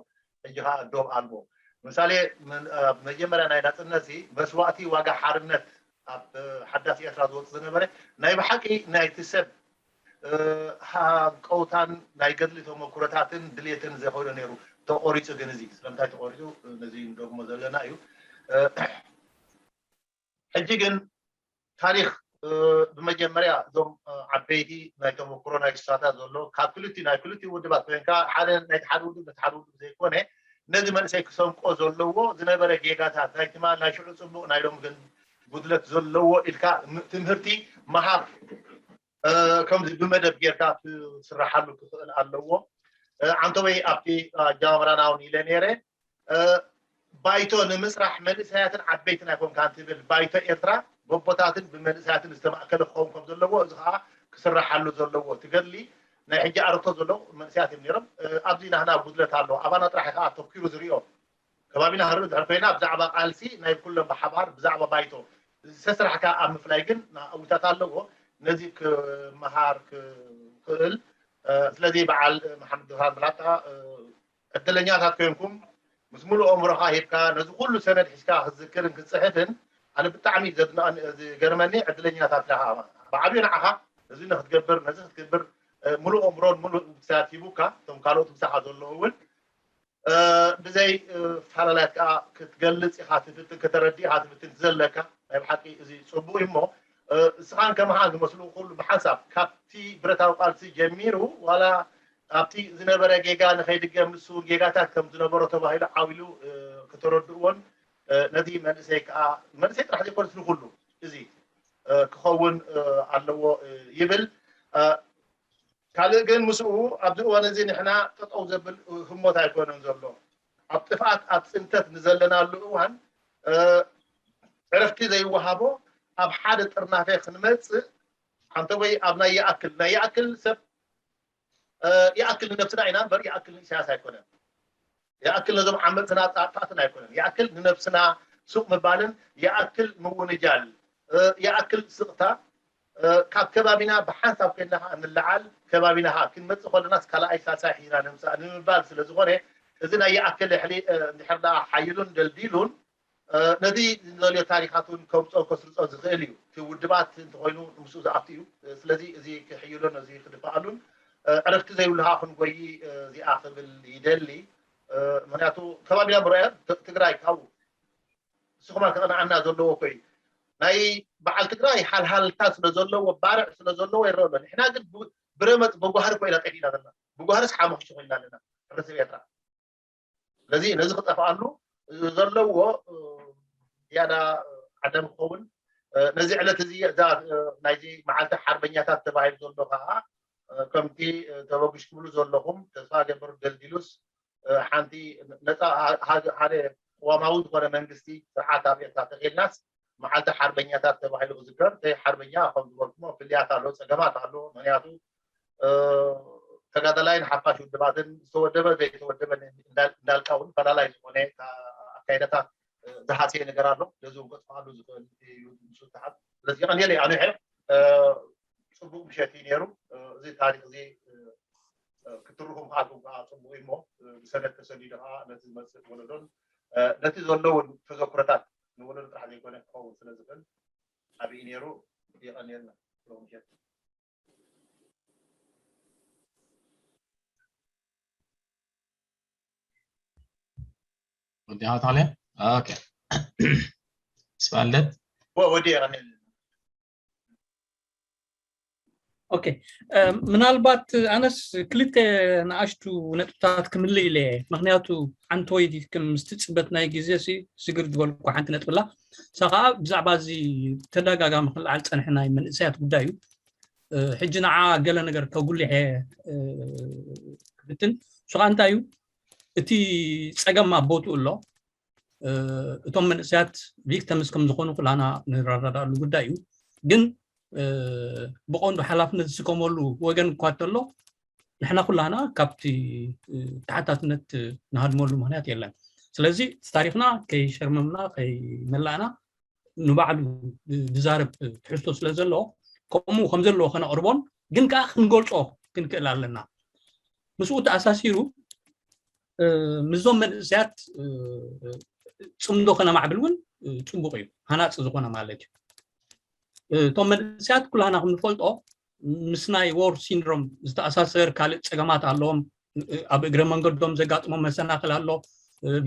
ሕጂ ከዓ ዶብ ኣልቦ ምሳሌ መጀመርያ ናይ ናፅነት መስዋእቲ ዋጋ ሓርነት ኣብ ሓዳስ ኤርትራ ዝወፅ ዝነበረ ናይ ብሓቂ ናይቲ ሰብ ሃንቀውታን ናይ ገድሊ ተመኩረታትን ድሌትን ዘይኮይኑ ነይሩ ተቆሪፁ ግን እዚ ስለምንታይ ተቆሪፁ ነዚ ንደግሞ ዘለና እዩ ሕጂ ግን ታሪክ ብመጀመርያ እዞም ዓበይቲ ናይ ተመክሮ ናይ ክሳታት ዘሎ ካብ ክልቲ ናይ ክልቲ ውድባት ኮይንካ ሓደ ናይ ሓደ ውድብ ነቲ ሓደ ውድብ ዘይኮነ ነዚ መንእሰይ ክሰንቆ ዘለዎ ዝነበረ ጌጋታት ናይ ትማል ናይ ሽዑ ፅቡቅ ናይ ሎም ግን ጉድለት ዘለዎ ኢልካ ትምህርቲ መሃብ ከምዚ ብመደብ ጌርካ ክስራሓሉ ክኽእል ኣለዎ። ዓንተወይ ኣብቲ ኣጀማምራና እውን ኢለ ነይረ። ባይቶ ንምስራሕ መንእሰያትን ዓበይትን ኣይኮንካን ትብል ባይቶ ኤርትራ በቦታትን ብመንእሰያትን ዝተማእከለ ክኸውን ከም ዘለዎ እዚ ከዓ ክስራሓሉ ዘለዎ ትገድሊ ናይ ሕጂ ኣረግቶ ዘለዉ መንእሰያት እዮም ነይሮም። ኣብዚ ናህና ጉድለት ኣለዎ ኣባና ጥራሕ ከዓ ተኪሩ ዝሪኦ ከባቢና ክርኢ ድሕር ኮይና ብዛዕባ ቃልሲ ናይ ኩሎም ብሓባር ብዛዕባ ባይቶ ዝተስራሕካ ኣብ ምፍላይ ግን ኣዊታት ኣለዎ ነዚ ክመሃር ክኽእል ስለዚ በዓል መሓመድ ዶሃር ብላታ ዕድለኛታት ኮይንኩም ምስ ሙሉእ ኣእምሮኻ ሂብካ ነዚ ኩሉ ሰነድ ሒዝካ ክትዝክርን ክትፅሕፍን ኣነ ብጣዕሚ ዝገርመኒ ዕድለኛታት ኢኻ ብዓብዩ ንዓኻ እዚ ክትገብር ነዚ ክትገብር ሙሉእ ኣእምሮን ሙሉእ ውሳት ሂቡካ እቶም ካልኦት ምሳኻ ዘለዉ እውን ብዘይ ፋላላያት ከዓ ክትገልፅ ኢኻ ትፍትን ከተረዲ ኢኻ ትፍትን ዘለካ ናይ ብሓቂ እዚ ፅቡቅ እዩ እሞ እስኻን ከመኻን ዝመስሉ ኩሉ ብሓንሳብ ካብቲ ብረታዊ ቃልሲ ጀሚሩ ዋላ ኣብቲ ዝነበረ ጌጋ ንኸይድገም ንሱ እውን ጌጋታት ከም ዝነበሮ ተባሂሉ ዓው ኢሉ ከተረድእዎን ነቲ መንእሰይ ከዓ መንእሰይ ጥራሕ ዘይኮነስ ንኩሉ እዚ ክኸውን ኣለዎ ይብል ካልእ ግን ምስኡ ኣብዚ እዋን እዚ ንሕና ጠጠው ዘብል ህሞት ኣይኮነን ዘሎ ኣብ ጥፍኣት ኣብ ፅንተት ንዘለናሉ እዋን ዕረፍቲ ዘይወሃቦ ኣብ ሓደ ጥርናፈ ክንመፅእ ሓንተ ወይ ኣብ ናይ ይኣክል ናይ ይኣክል ሰብ ይኣክል ንነብስና ኢና እምበር ይኣክል ንኢሳያስ ኣይኮነን ይኣክል ነዞም ዓመፅና ፃጣትን ኣይኮነን ይኣክል ንነብስና ሱቅ ምባልን ይኣክል ምውንጃል ይኣክል ስቕታ ካብ ከባቢና ብሓንሳብ ኮይና ከዓ ንለዓል ከባቢና ከዓ ክንመፅእ ከለናስ ካልኣይ ሳልሳይ ሒዝና ንምፃእ ንምባል ስለ ዝኾነ እዚ ናይ ይኣክል ሕሊ እንድሕር ደኣ ሓይሉን ደልዲሉን ነቲ ንደልዮ ታሪኻት እውን ከምፅኦ ከስርፆ ዝኽእል እዩ እቲ ውድባት እንተኮይኑ ምስኡ ዝኣቱ እዩ ስለዚ እዚ ክሕይሎን እዚ ክድፍኣሉን ዕረፍቲ ዘይብሉ ከዓ ክንጎይ እዚኣ ክብል ይደሊ ምክንያቱ ከባቢና ምርኣዮ ትግራይ ካብኡ ንስኹም ከቕንዓና ዘለዎ ኮይ ናይ በዓል ትግራይ ሓልሃልታ ስለ ዘለዎ ባርዕ ስለ ዘለዎ ይረአ ኣሎ ንሕና ግን ብረመፅ በጓህሪ ኮይና ጠፊእና ዘለና ብጓህርስ ሓሙኽሽ ኮይና ኣለና ሕብረተሰብ ኤርትራ ስለዚ ነዚ ክጠፍኣሉ ዘለዎ ዝያዳ ዓደም ክኸውን ነዚ ዕለት እዚ እዛ ናይዚ መዓልቲ ሓርበኛታት ተባሂሉ ዘሎ ከዓ ከምቲ ተበጉሽ ትብሉ ዘለኹም ተስፋ ገብር ደልዲሉስ ሓንቲ ነፃ ሓደ ቅዋማዊ ዝኾነ መንግስቲ ስርዓት ኣብ ኤርትራ ተኺልናስ መዓልቲ ሓርበኛታት ተባሂሉ ክዝከር እቲ ሓርበኛ ከም ዝበልኩሞ ፍልያት ኣሎ ፀገማት ኣሎ ምክንያቱ ተጋዳላይን ሓፋሽ ውድባትን ዝተወደበ ዘይተወደበ እንዳልካ እውን ፈላላይ ዝኾነ ኣካይዳታት ዝሃስየ ነገር ኣሎ ነዚ እውን ከጥፋሉ ዝኽእል እዩ ምስ ተሓት ስለዚ ቀንየለ ኣነ ሕር ፅቡቅ ምሸት እዩ ነይሩ እዚ ታሪክ እዚ ክትርኹም ከኣልኩም ከዓ ፅቡቅ እሞ ብሰነድ ተሰዲዱ ከዓ ነቲ ዝመፅእ ወለዶን ነቲ ዘለውን ተዘክሮታት ንወለዶ ጥራሕ ዘይኮነ ክኸውን ስለ ዝኽእል ዓብዪ ነይሩ የቐንየልና ሎምሸት ወዲኻ ታለ ኦኬ ስፋለት ወዲ የቐንየልና ኦኬ ምናልባት ኣነስ ክልተ ንኣሽቱ ነጥብታት ክምልእ ኢለ ምክንያቱ ሓንቲ ወይ ምስ ትፅበት ናይ ግዜ ስግር ዝበልኩ ሓንቲ ነጥብላ እሳ ከዓ ብዛዕባ እዚ ተደጋጋሚ ክልዓል ፀንሐ ናይ መንእሰያት ጉዳይ እዩ ሕጂ ንዓ ገለ ነገር ከጉሊሐ ክፍትን እሱ ከዓ እንታይ እዩ እቲ ፀገም ኣብ ቦትኡ ኣሎ እቶም መንእሰያት ቪክተምስ ከም ዝኾኑ ኩላና ንረዳዳሉ ጉዳይ እዩ። ግን ብቐንዱ ሓላፍነት ዝስከመሉ ወገን እኳ እንተሎ፣ ንሕና ኩላና ካብቲ ተሓታትነት ንሃድመሉ ምክንያት የለን። ስለዚ ታሪክና ከይሸርመምና ከይመላእና ንባዕሉ ዝዛረብ ትሕዝቶ ስለ ዘለዎ፣ ከምኡ ከም ዘለዎ ከነቕርቦን ግን ከዓ ክንገልጾ ክንክእል ኣለና። ምስኡ ተኣሳሲሩ ምስዞም መንእሰያት ፅምዶ ከነማዕብል እውን ፅቡቕ እዩ፣ ሃናፂ ዝኾነ ማለት እዩ። እቶም መንእሰያት ኩላና ክንፈልጦ ምስ ናይ ዎር ሲንድሮም ዝተኣሳሰር ካልእ ፀገማት ኣለዎም። ኣብ እግረ መንገዶም ዘጋጥሞም መሰናክል ኣሎ።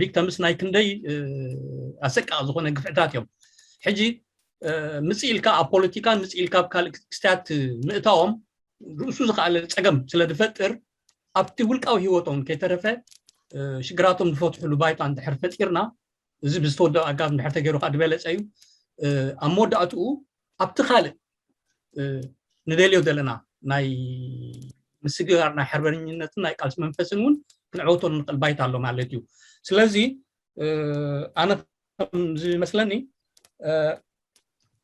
ቪክተምስ ናይ ክንደይ ኣሰቃቂ ዝኾነ ግፍዕታት እዮም። ሕጂ ምፅ ኢልካ ኣብ ፖለቲካን ምፅ ኢልካ ኣብ ካልእ ክስታት ምእታዎም ርእሱ ዝኸኣለ ፀገም ስለ ዝፈጥር ኣብቲ ውልቃዊ ህይወቶም ከይተረፈ ሽግራቶም ዝፈትሕሉ ባይታ እንድሕር ፈጢርና እዚ ብዝተወደበ ኣጋብ እንድሕር ተገይሩ ከዓ ዝበለፀ እዩ። ኣብ መወዳእትኡ ኣብቲ ካልእ ንደልዮ ዘለና ናይ ምስግጋር ናይ ሓርበኝነትን ናይ ቃልሲ መንፈስን እውን ክንዕወቶ ንኽእል ባይታ ኣሎ ማለት እዩ። ስለዚ ኣነ ከም ዝመስለኒ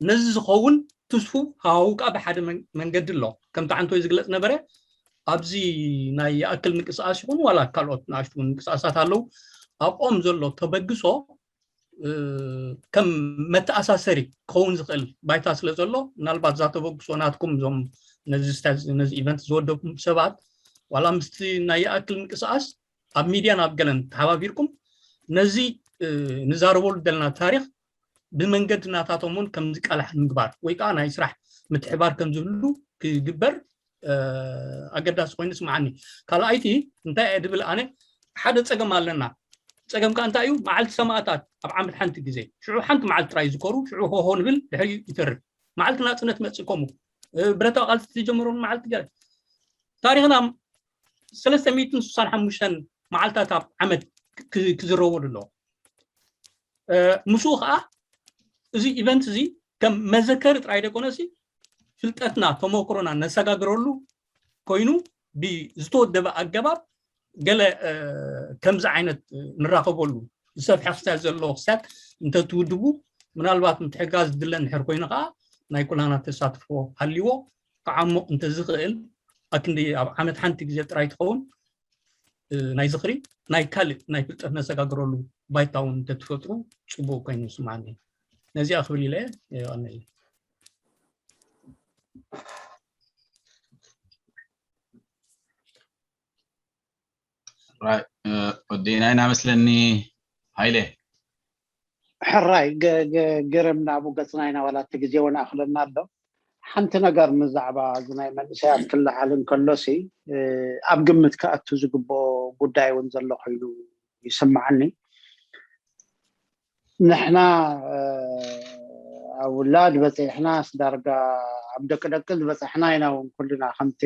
ነዚ ዝኸውን ትስፉ ሃዋሁ ከዓ ብሓደ መንገዲ ኣሎ። ከምቲ ዓንቶይ ዝግለፅ ነበረ ኣብዚ ናይ ይኣክል ምንቅስቃስ ይኹን ዋላ ካልኦት ንኣሽቱ ምንቅስቃሳት ኣለዉ ኣብኦም ዘሎ ተበግሶ ከም መተኣሳሰሪ ክኸውን ዝኽእል ባይታ ስለ ዘሎ ምናልባት እዛ ተበግሶ ናትኩም እዞም ነዚ ኢቨንት ዝወደኩም ሰባት ዋላ ምስቲ ናይ ይኣክል ምንቅስቃስ ኣብ ሚድያን ኣብ ገለን ተሓባቢርኩም ነዚ ንዛረበሉ ዘለና ታሪክ ብመንገዲ ናታቶም እውን ከም ዝቃላሕ ምግባር ወይ ከዓ ናይ ስራሕ ምትሕባር ከም ዝህሉ ክግበር ኣገዳሲ ኮይኑ ስምዓኒ። ካልኣይቲ እንታይ እየ ድብል ኣነ ሓደ ፀገም ኣለና። ፀገም ከዓ እንታይ እዩ? መዓልቲ ሰማእታት ኣብ ዓመት ሓንቲ ግዜ ሽዑ ሓንቲ መዓልቲ ጥራይ ዝከሩ ሽዑ ሆሆ ንብል ድሕሪ ይተርፍ። መዓልቲ ናፅነት መፅእ ከምኡ ብረታዊ ቃልሲ ዝጀመረሉ መዓልቲ ገለ ታሪክና ሰለስተ ሚእትን ስሳን ሓሙሽተን መዓልታት ኣብ ዓመት ክዝረወሉ ኣለዎ። ምስኡ ከዓ እዚ ኢቨንት እዚ ከም መዘከሪ ጥራይ ደይኮነሲ ፍልጠትና ተመክሮና ነሰጋግረሉ ኮይኑ ብዝተወደበ ኣገባብ ገለ ከምዚ ዓይነት ንራኸበሉ ዝሰፍሐ ክስታት ዘለዎ ክስታት እንተትውድቡ ምናልባት ምትሕጋዝ ዝድለ እንድሕር ኮይኑ ከዓ ናይ ኩላና ተሳትፎ ሃልይዎ ክዓሞቕ እንተዝኽእል ኣክንዲ ኣብ ዓመት ሓንቲ ግዜ ጥራይ ትኸውን ናይ ዝኽሪ ናይ ካልእ ናይ ፍልጠት ነሰጋግረሉ ባይታ እውን እንተትፈጥሩ ፅቡቅ ኮይኑ ይስማዓኒ። ነዚኣ ክብል ኢለ የቐንየ። ወዲና ኢና መስለኒ ሃይለ። ሕራይ ገረም ናብኡ ገፅና ኢና ዋላ እቲ ግዜ እውን ኣኽለና ኣሎ። ሓንቲ ነገር ንዛዕባ እዚ ናይ መንእሰያት ክለዓል እንከሎሲ ኣብ ግምት ክኣቱ ዝግብኦ ጉዳይ እውን ዘሎ ኮይኑ ይስምዓኒ። ንሕና ኣብ ውላድ በፂሕናስ ዳርጋ ኣብ ደቂ ደቂ ዝበፃሕና ኢና እውን ኩልና ከምቲ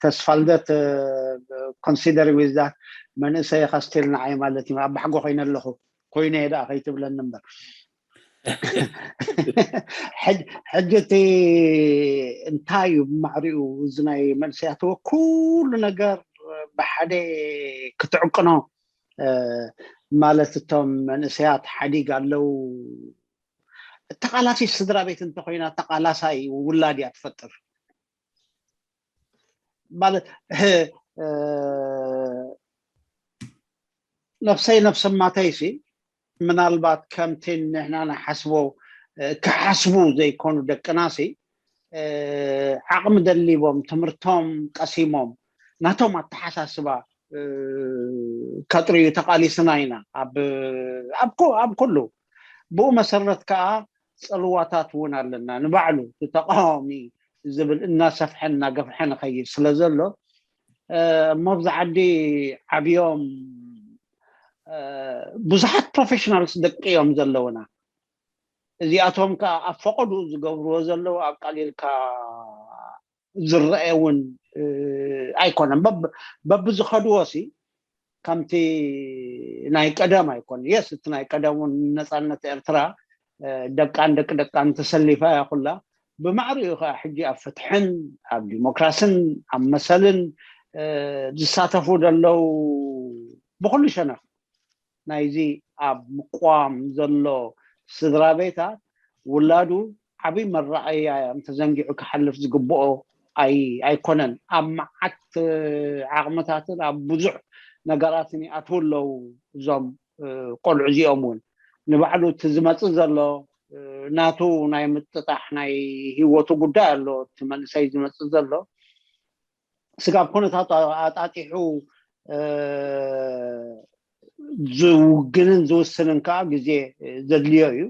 ተስፋልደት ኮንሲደር ዊዛት መንእሰይ ኸስቲል ንዓይ ማለት እዩ ኣብ ባሕጎ ኮይነ ኣለኹ ኮይነ እየ ደኣ ከይትብለኒ እምበር ሕጂ እቲ እንታይ እዩ ብማዕሪኡ እዚ ናይ መንእሰያት ኩሉ ነገር ብሓደ ክትዕቅኖ ማለት እቶም መንእሰያት ሓዲግ ኣለዉ ተቃላሲ ስድራ ቤት እንተኮይና ተቃላሳይ ውላድ እያ ትፈጥር ማለት ነፍሰይ ነፍሰማተይ ሲ ምናልባት ከምቲ ንሕና ንሓስቦ ክሓስቡ ዘይኮኑ ደቅና ሲ ዓቕሚ ደሊቦም ትምህርቶም ቀሲሞም ናቶም ኣተሓሳስባ ከጥርዩ ተቃሊስና ኢና ኣብ ኩሉ ብኡ መሰረት ከዓ ፅልዋታት እውን ኣለና ንባዕሉ ተቃዋሚ ዝብል እናሰፍሐ እናገፍሐ ንኸይድ ስለ ዘሎ መብዛዓዲ ዓብዮም ብዙሓት ፕሮፌሽናልስ ደቂ እዮም ዘለውና እዚኣቶም ከዓ ኣብ ፈቀድኡ ዝገብርዎ ዘለዉ ኣቃሊልካ ዝረአ እውን ኣይኮነን በብዝኸድዎ ሲ ከምቲ ናይ ቀደም ኣይኮን የስ እቲ ናይ ቀደም እውን ነፃነት ኤርትራ ደቃን ደቂ ደቃን ተሰሊፋ እያ ኩላ ብማዕሪኡ ከዓ ሕጂ ኣብ ፍትሕን ኣብ ዲሞክራስን ኣብ መሰልን ዝሳተፉ ደለው ብኩሉ ሸነፍ ናይዚ ኣብ ምቋም ዘሎ ስድራ ቤታት ውላዱ ዓብይ መረኣያ እዮም ተዘንጊዑ ክሓልፍ ዝግብኦ ኣይ ኣይኮነን። ኣብ መዓት ዓቕምታትን ኣብ ብዙሕ ነገራትን ይኣትዉ ኣለዉ እዞም ቆልዑ እዚኦም እውን። ንባዕሉ እቲ ዝመፅእ ዘሎ ናቱ ናይ ምጥጣሕ ናይ ህይወቱ ጉዳይ ኣሎ። እቲ መንእሰይ ዝመፅእ ዘሎ ስጋብ ኩነታት ኣጣጢሑ ዝውግንን ዝውስንን ከዓ ግዜ ዘድልዮ እዩ።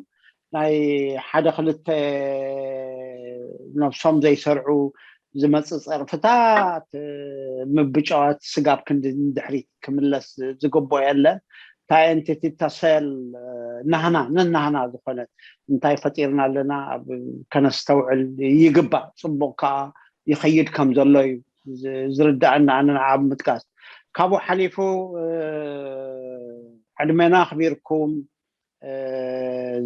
ናይ ሓደ ክልተ ነብሶም ዘይሰርዑ ዝመፅእ ፀርፍታት ምብጫዋት ስጋብ ክንዲ ንድሕሪት ክምለስ ዝግብኦ የለን። እታ ኤንቲቲ ተሰል ናህና ነናህና ዝኾነት እንታይ ፈጢርና ኣለና ከነስተውዕል ይግባእ። ፅቡቕ ከዓ ይኸይድ ከም ዘሎ እዩ ዝርዳእና። ኣነ ንዓ ኣብ ምጥቃስ ካብኡ ሓሊፉ ዕድመና ኣኽቢርኩም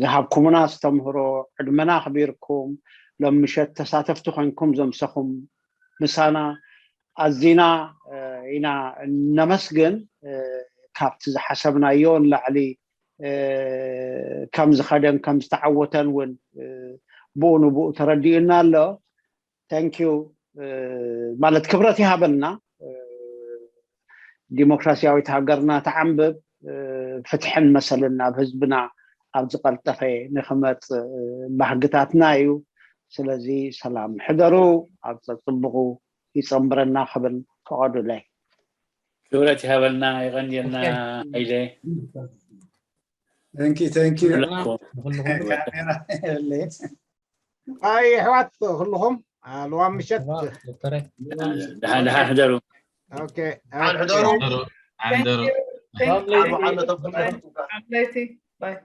ዝሃብኩምና ኣስተምህሮ ዕድመና ኣኽቢርኩም ሎም ምሸት ተሳተፍቲ ኮንኩም ዘምሰኹም ምሳና ኣዚና ኢና ነመስግን። ካብቲ ዝሓሰብናዮ ንላዕሊ ከም ዝኸደን ከም ዝተዓወተን እውን ብኡ ንብኡ ተረዲኡና ኣሎ። ተንኪዩ ማለት ክብረት ይሃበልና። ዲሞክራሲያዊት ሃገርና ተዓንብብ፣ ፍትሕን መሰልን ናብ ህዝብና ኣብ ዝቐልጠፈ ንክመፅእ ባህግታትና እዩ። ስለዚ ሰላም ሕደሩ፣ ኣብ ፀፅብቑ ይፀንብረና ክብል ፈቐዱለይ። ክብረት ይሃበልና፣ ይቐንየልና። ኣይደ Thank you, thank you። ኩላኩም ካሜራ የብለይ። ኣይ ኣሕዋት ኩልኹም ልዋም ምሸት ደሓን ደሓን ሕደሩ። ኦኬ ደሓን ሕደሩ። ዓንደሩ Thank you. Thank you. ዓንደሩ Bye. Bye.